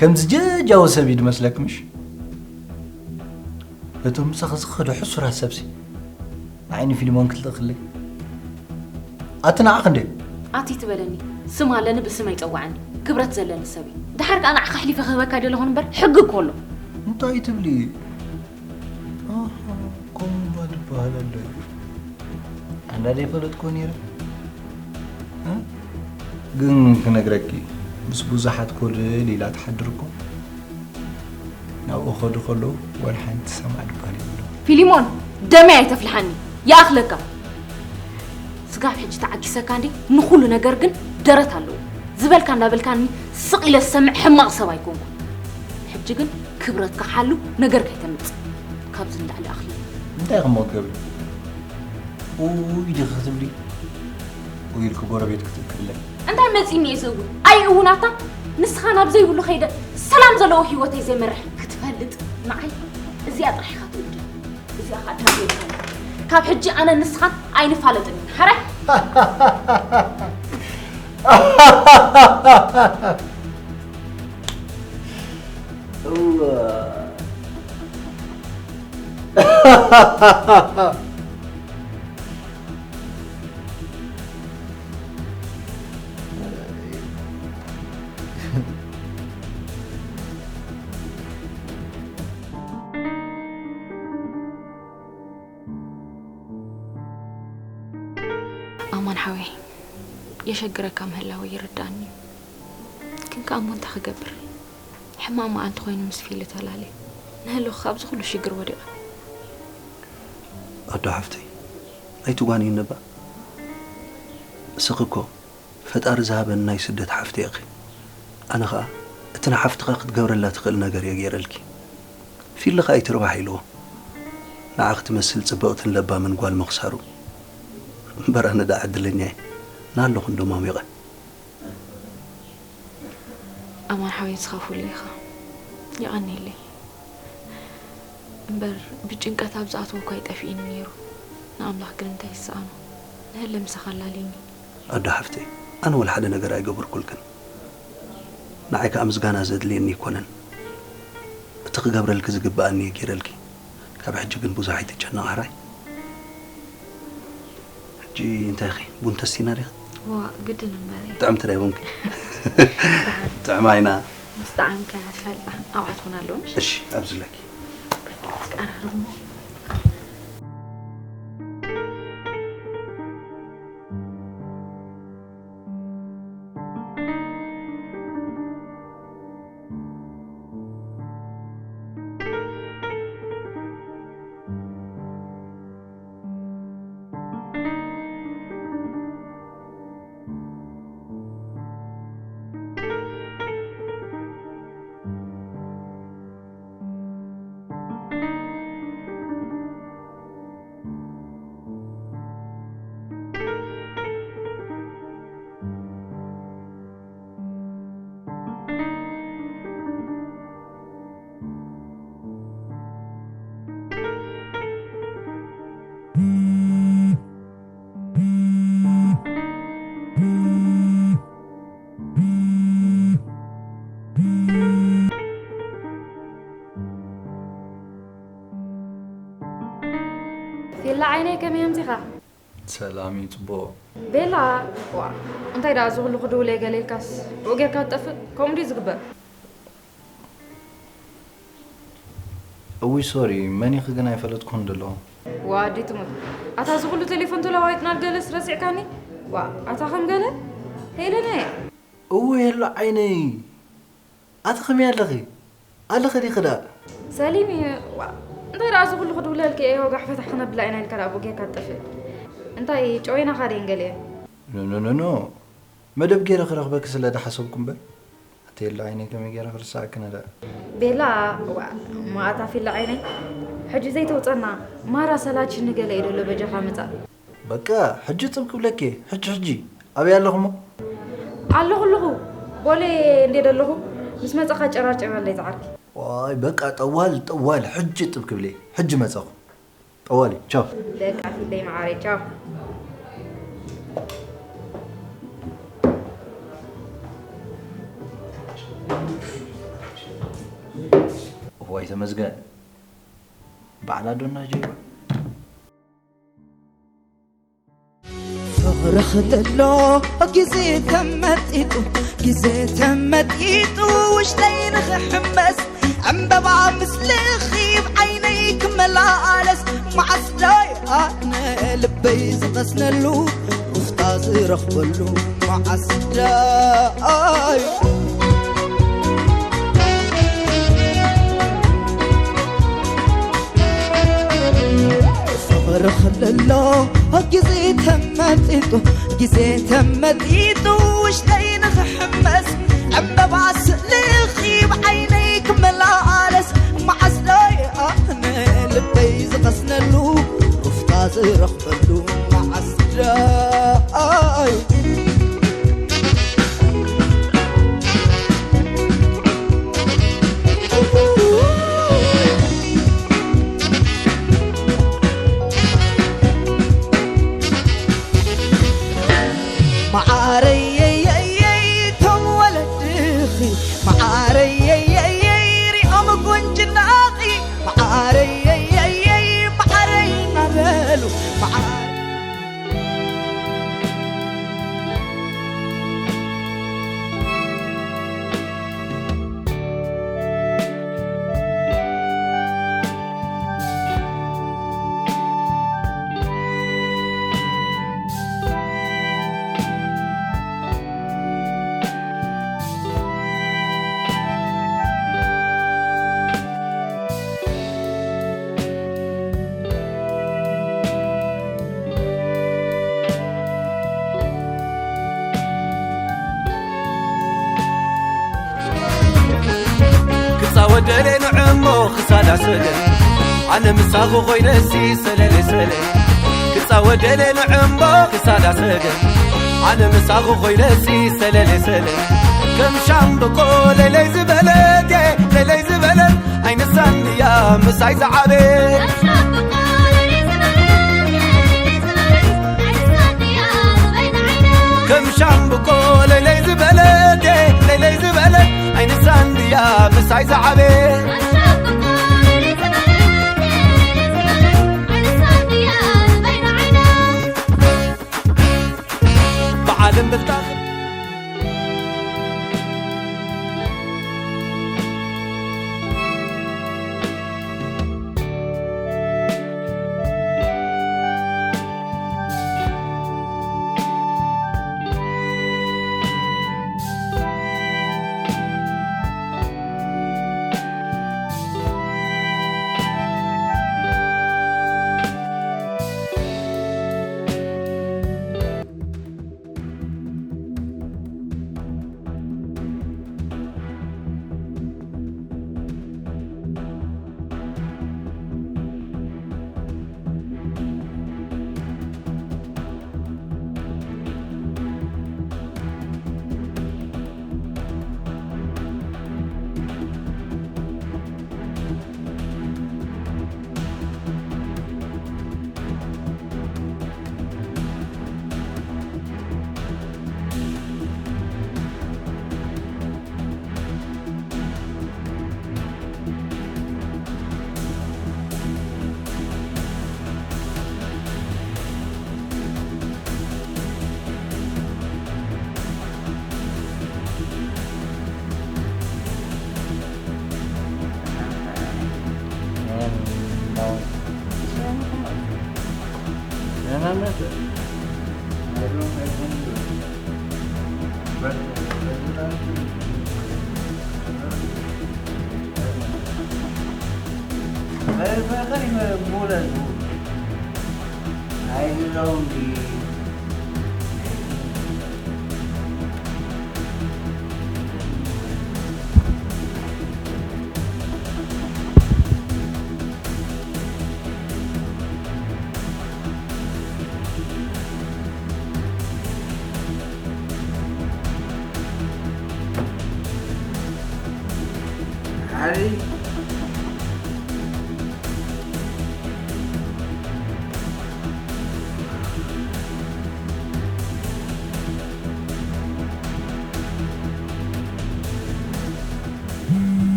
ከምዚ ጀጃዊ ሰብ እዩ ድመስለኪ ምሽ? እቶም ምሳኺ ዝኸዱ ሕሱራት ሰብሲ ንዓይ ንፊልሞን ክትልእኽለይ? ኣቲ ንዓኺ እንዴ? ኣቲ ትበለኒ፣ ስም ኣለኒ ብስመይ ጸውዓኒ። ክብረት ዘለኒ ሰብ እዩ። ደሓር ከኣ ንዓኻ ኣሕሊፈ ክህበካ ኣይደለኹን እምበር ሕጊ እኮ ኣሎ። እንታይ ትብሊ? ኣሃ፣ ከምኡ እባ ዝበሃል ኣሎ እዩ። ኣነ ዘይፈለጥኩ ነይረ። እ? ግን ክነግረኪ፣ ምስ ብዙሓት ኮልል ኢላ ትሓድር እኮ። ናብኡ ከዱ ከለዉ ዋላ ሓንቲ ሰማዕ ድበሃል የብሎም። ፊሊሞን፣ ደመይ ኣይተፍልሓኒ፣ ይኣኽለካ። ስጋብ ሕጂ ተዓጊሰካ እንዴ፣ ንኹሉ ነገር ግን ደረት ኣለዎ። ዝበልካ እንዳበልካኒ ስቕ ኢለ ዝሰምዕ ሕማቕ ሰብ ኣይኮንኩን። ሕጂ ግን ክብረትካ ሓሉ፣ ነገር ከይተምጽእ። ካብዚ ንላዕሊ ኣኽሊ። እንታይ ከም ክትገብሪ? ውይ ዲኺ ክትብሊ? ውይ ኢልኪ ጎረቤት ክትእክብለይ። እንታይ መጺኒ እየ ዘእዊ? ኣይ እውን ኣታ ንስኻ ናብ ዘይብሉ ከይደ ሰላም ዘለዎ ህይወተይ ዘይመርሕ ክትፈልጥ ንዓይ እዚኣ ጥራሕ ኢኻ ትእውደኒ። እዚኣ ኸኣ ዳርጋ የብላን። ካብ ሕጂ ኣነ ንስኻን ኣይንፋለጥን ኢና። ሓራይ? እወ። ኣማን ሓወይ፣ የሸግረካ ምህላወይ ይርዳእኒ እዩ። ግን ከኣ እሞ እንታይ ክገብር? ሕማቕ መዓልቲ ኮይኑ ምስ ፊሊ ተላልየ። ንህልኽ ኣብዚ ኩሉ ሽግር ወዲቐ። ኣዶ ሓፍተይ፣ ኣይትጓንይኒ እባ። እስኺ እኮ ፈጣሪ ዝሃበኒ ናይ ስደት ሓፍቲ ኢኺ። ኣነ ኸኣ እቲ ንሓፍትኻ ክትገብረላ ትኽእል ነገር እየ ገይረልኪ። ፊሊ ኸኣ ኣይትርባሕ ኢልዎ። ንዓኺ ትመስል ጽብቕትን ለባምን ጓል ምኽሳሩ። እምበር ኣነ ደኣ ዕድለኛ እየ። ናለኹ እንዶ ሞሚቐ። ኣማን ሓወይ ንስኻ ፍሉይ ኢኻ። የቐንየለይ። እምበር ብጭንቀት ኣብ ዝኣተወኳ ኣይጠፍእን ነይሩ። ንኣምላኽ ግን እንታይ ይሰኣኖ? ንህለ ምሳኻ ኣላልየኒ። ኣዶ ሓፍተይ፣ ኣነ ወላ ሓደ ነገር ኣይገበርኩልክን። ንዓይ ከኣ ምስጋና ዘድልየኒ ኣይኮነን። እቲ ክገብረልኪ ዝግብኣኒ እየ ገይረልኪ። ካብ ሕጂ ግን ብዙሕ ኣይትጨነቒ ሕራይ። ሕጂ እንታይ ኢኺ? ቡን ተስቲና ዲኺ? ዋ፣ ግድን እምበር እየ። ጥዕምቲ ዶ ቡንኪ? ጥዕማ ኢና። ምስ ጣዕምካ እያ ትፈልጣ። ኣብኣ ትኾን ኣለዎ፣ ምሽ? እሺ፣ ኣብዚ ኣለኪ። ትቀራረቡ። ፊላ ዓይነይ ከመይ ኣምጺኻ? ሰላም እዩ፣ ጽቡቕ። ቤላ፣ ዋ፣ እንታይ ደኣ እዚ ኩሉ ክድውል እየ ገለ ኢልካስ ብኡ ጌርካ ትጠፍእ? ከምኡ ድዩ ዝግበር? እውይ፣ ሶሪ፣ መን ኢኺ ግን ኣይፈለጥኩን ዘለኹ። ዋ፣ ኣዲ ትሙት። ኣታ እዚ ኩሉ ቴሌፎን ተለዋዊጥና ገለስ ረሲዕካኒ? ዋ፣ ኣታ ከም ገለ? ሄለነ። እውይ፣ ሄሎ ዓይነይ። ኣቲ ከመይ ኣለኺ? ኣለኺ ዲኺ ደኣ? ሰሊም እዩ። ዋ፣ እንታይ ደኣ እዚ ኩሉ ክድውለልኪ እየ፣ ወጋሕ ፈታሕ ክነብላ ኢና ኢልካ ደኣ ብኡ ጌርካ ትጠፍእ። እንታይ ጨወይናኻ ድየን ገሊአን? ኖ፣ ኖ፣ ኖ፣ ኖ። መደብ ገይረ ክረኽበኪ ስለ ዝሓሰብኩ እምበር። ኣቲ የለ ዓይነይ ከመይ ገይረ ክርሳዕኪ ነደ? ቤላ፣ ዋ፣ እሞ ኣታ ፊላ ዓይነይ። ሕጂ ዘይተውጸና፣ ማራ ሰላችኒ ገለ እዩ ደሎ በጃኻ ምጻእ። በቃ፣ ሕጂ ጽብ ክብለኪ፣ ሕጂ፣ ሕጂ። ኣበይ ኣለኹሞ? ኣለኹ፣ ኣለኹ። ቦሌ እንዴ ደለኹ፣ ምስ መጻኻ ጨራር ጨራር ለይ ዝዓርኪ። ዋይ፣ በቃ፣ ጠዋል፣ ጠዋል፣ ሕጂ ጽብ ክብለይ፣ ሕጂ መጻኹ። ጠዋሊ፣ ቻው። በቃ፣ ፊለይ መዓረይ፣ ቻው። እዋይ፣ ተመስገን። በዓል ኣዶና ጀይባ። ፍቕርኽ ለሎ ግዜ ተመጢጡ፣ ግዜ ተመጢጡ፣ ውሽጠይ ንኽሕመስ፣ ዕምበባ ምስልኺ ኣብ ዓይነይ ክመላለስ፣ መዓስ ዶ ኣነ ልበይ ዝቐስነሉ፣ ሩፍታ ዝረኽበሉ፣ መዓስ ዶ ፍቕሪ ክልሎ ግዜ ተመጢጡ፣ ግዜ ተመጢጡ፣ ውሽጠይ ንኽሕመስ፣ ዕምበባ ስእልኺ ብዓይነይ ክመላለስ፣ መዓስ ዶ ኣነ ልበይ ዝቐስነሉ፣ ሩፍታ ዝረኽበሉ፣ ደሌ ንዕሞ ክሳዳ ሰገን ኣነ ምሳኹ ኮይነሲ ሰለሌ ሰለ ክጻወት ደሌ ንዕሞ ክሳዳ ሰገን ኣነ ምሳኹ ኮይነሲ ሰለሌ ሰለ ከም ሻምብቆ ለይለይ ዝበለት ለይለይ ዝበለት ኣይንሳን ድያ ምሳይ ዝዓበ ከም ሻምብቆ ለይለይ ዝበለት ለይለይ ዝበለት ኣይንሳን ድያ ምሳይ ዝዓበ በዓል እምብልታ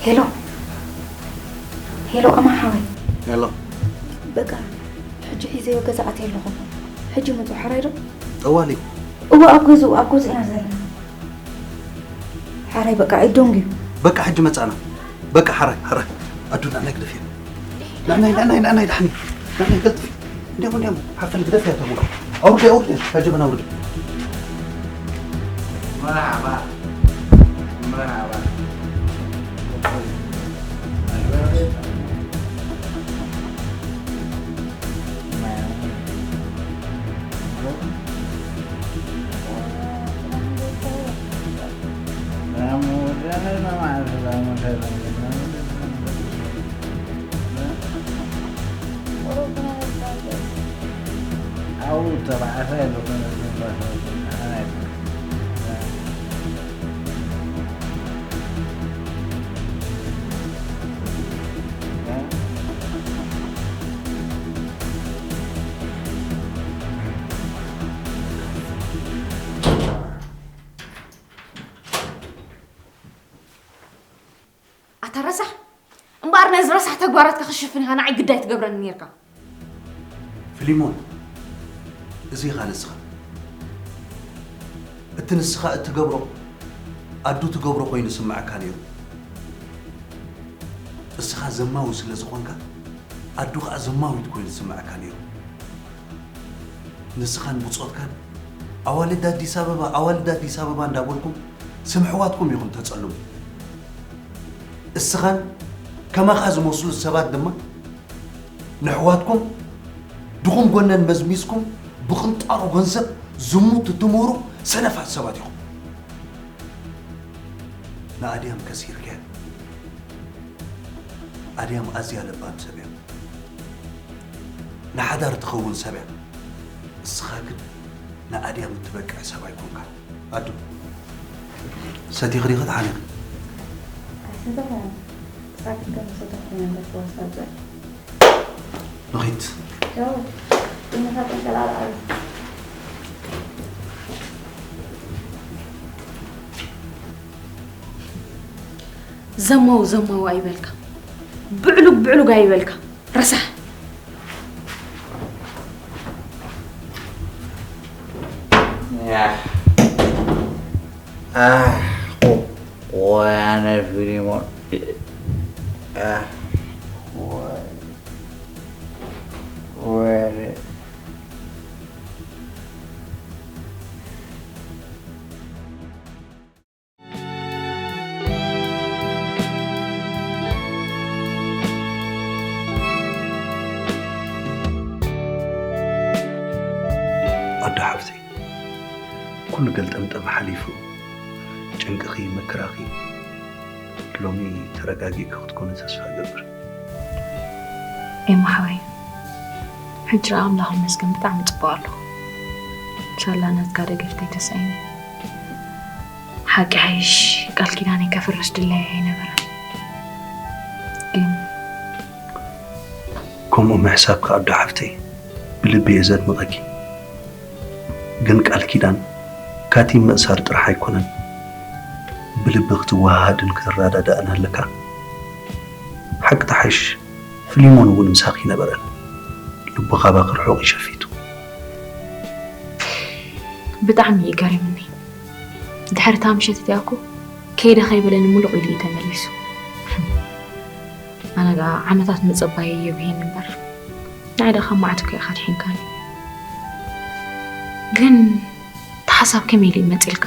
ሄሎ ሄሎ፣ ኣማ ሓወይ። ሄሎ። በቃ ሕጂ ሒዘዮ ገዛ ኣትየ ኣለኹ። ሕጂ ምጹ ሓራይ ዶ? ጠዋሊ። እወ፣ ኣብ ገዝኡ፣ ኣብ ገዝኡ ኢና ዘለና። ሓራይ በቃ ኣይዶንግ እዩ። በቃ ሕጂ መጻና። በቃ ሓራይ፣ ሓራይ። ኣዱ ንዓናይ ግደፍዮ። ንዓናይ፣ ንዓናይ፣ ንዓናይ ዳሕኒ። ንዓናይ ቀልጥፊ። እንዲያም፣ እንዲያም፣ ሓፈል ግደፍያ ተብሎ። ኣውርደ፣ ኣውርደ። ካጀበና ኣውርደ። መርሓባ። መርሓባ። ኣታ ረሳሕ! እምበኣር ነዚ ረሳሕ ተግባራትካ ክሽፍን ኢኻ ንዓይ ግዳይ ትገብረኒ ኔርካ። ፊሊሞን፣ እዚ ኢኻ ንስኻ። እቲ ንስኻ እትገብሮ፣ ኣዱ ትገብሮ ኮይኑ ዝስምዓካ ነይሩ። እስኻ ዘማዊ ስለ ዝኾንካ፣ ኣዱ ኸኣ ዘማዊት ኮይኑ ዝስምዓካ ነይሩ። ንስኻን ብጾትካን ኣዋልድ ኣዲስ ኣበባ፣ ኣዋልድ ኣዲስ ኣበባ እንዳበልኩም ስም ኣሕዋትኩም ኢኹም ተጸልሙ። እስኻን ከማኻ ዝመስሉ ሰባት ድማ ንኣሕዋትኩም ድኹም ጎነን መዝሚዝኩም ብቕንጣሮ ገንዘብ ዝሙት እትምህሩ ሰነፋት ሰባት ኢኹም። ንኣድያም ከሲርካያ። ኣድያም ኣዝያ ለባም ሰብ እያ። ንሓዳር ትኸውን ሰብ እያ። እስኻ ግን ንኣድያም እትበቅዕ ሰብ ኣይኮንካን። ኣዱ፣ ሰቲኺ ዲኺ ተሓኒኺ? ኣይሰተኹን። ሳክት ከም ዝሰተኹ ኮይነ እንዳተዋሳጨ። ንኺድ። ቻው። ቡናኻ ጠንቀላል ኣሉ። ዘማው ዘማው ኣይበልካ፣ ብዕሉግ ብዕሉግ ኣይበልካ። ረሳሕ። ኣሕ፣ ኣሕ፣ ወያነ ፊሊሞን። ኣሕ፣ ወ-፣ ወያነ። ኣዶ ሓፍተይ፣ ኩሉ ገልጠምጠም ሓሊፉ፣ ጭንቅኺ፣ መከራኺ፣ ሎሚ ተረጋጊእኪ ክትኮኒ ተስፋ እገብር። ኤማ ሓወይ፣ ሕጂ ደኣ ኣምላኽ ይመስገን ብጣዕሚ ጽቡቕ ኣለኹ። ሳላ ናትካ ደገፍ ተይተሳኢነ። ሓቂ ሓይሽ ቃል ኪዳነይ ከፍርስ ድላየይ ኣይነበረን። ግን ከምኡ ምሕሳብኪ ኣዶ ሓፍተይ ብልቢ እየ ዘድንቐኪ። ግን ቃል ኪዳን ካቲም ምእሳር ጥራሕ ኣይኮነን፣ ብልቢ ክትወሃሃድን ክትረዳዳእን ኣለካ። ሓቂ ተሓይሽ ፍሊሞን እውን ምሳኺ ይነበረን፣ ልቡ ካባኺ ርሑቕ እዩ ሸፊቱ። ብጣዕሚ እዩ ገሪምኒ። ድሕሪ እታ ምሸት እቲኣ እኮ ከይደ ከይበለኒ ምሉቕ ኢሉ እዩ ተመሊሱ። ኣነ ደኣ ዓመታት ምጽባይ የብህየኒ እምበር ንዓይ ደኣ ካብ መዓት እኮ ኢኻ ኣድሒንካኒ። ግን እቲ ሓሳብ ከመይ ኢሉ እዩ መጺልካ?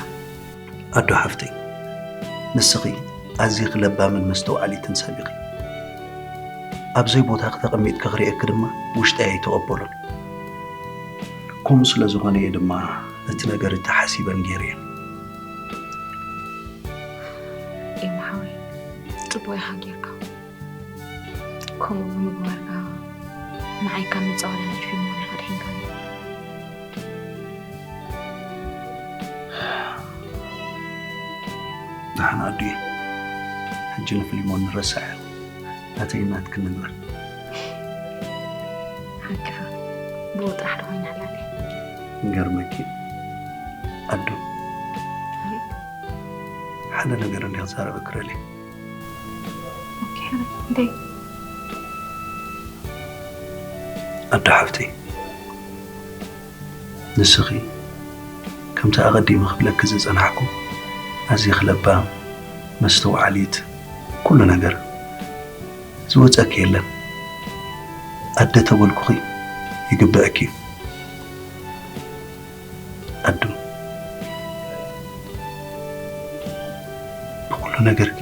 ኣዶ ሓፍተይ፣ ንስኺ ኣዚኺ ለባምን መስተውዓሊትን ሰብ ኢኺ። ኣብ ዘይቦታኺ ተቐሚጥኪ ክርእየኪ ድማ ውሽጠይ ኣይተቐበሎን። ከምኡ ስለ ዝኾነ እየ ድማ ነቲ ነገር እቲ ሓሲበን ገይረዮ። ኤማ ሓወይ፣ ጽቡቕ ኢኻ ጌርካ። ከምኡ ብምግባርካ ንዓይ ካብ ምጻወላ ናይ ፊልሞን ኢኻ ኣድሒንካኒ። ደሓን ኣዱየ፣ ሕጂ ንፍሊሞን ንረስዓ፣ ናተይን ናትክን ንግበር። ሓቅኻ፣ ብኡ ጥራሕ ዶ ኮይና ኣላለ? ይገርመኪ ኣዱ፣ ሓደ ነገር እንዲየ ክዛረበኪ ደልየ። ኦኬ፣ ሕራይ፣ እንታይ? ኣዶ ሓፍተይ፣ ንስኺ ከምቲ ኣቐዲመ ክብለኪ ዝጸናሕኩ ኣዚኺ ለባም፣ መስተውዓሊት፣ ኩሉ ነገር ዝወጸኪ የለን። ኣደ ተበልኩኺ ይግበአኪ እዩ። ኣዱ፣ ብኹሉ ነገርኪ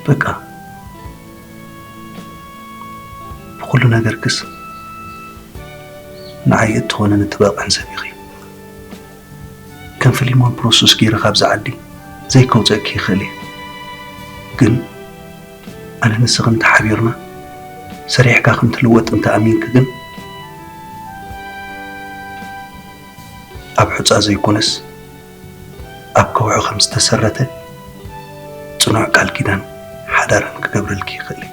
በቃ ብኹሉ ነገርክስ ንዓይ እትኾነኒ እትበቕዕን ሰብ ኢኺ። ከም ፍሊሞን ፕሮሰስ ገይረ ካብዚ ዓዲ ዘይከውፀእኪ ይኽእል እየ። ግን ኣነ ንስኺ እንተሓቢርና ሰሪሕካ ከም ትልወጥ እንተኣሚንኪ ግን ኣብ ሑፃ ዘይኮነስ ኣብ ከውሒ ከም ዝተሰረተ ፅኑዕ ቃል ኪዳን ሓዳርን ክገብረልኪ ይኽእል እየ።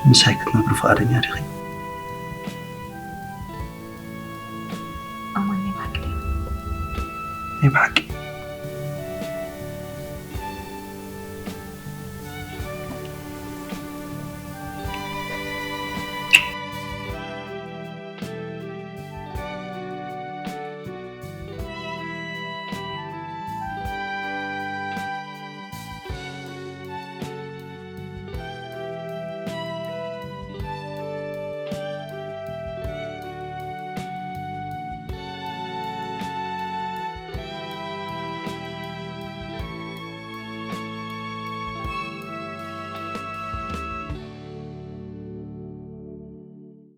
ምሳይ ክትነብሪ ፍቓደኛ ዲኺ? ኣማን ናይ ብሓቂ ድዩ? ናይ ብሓቂ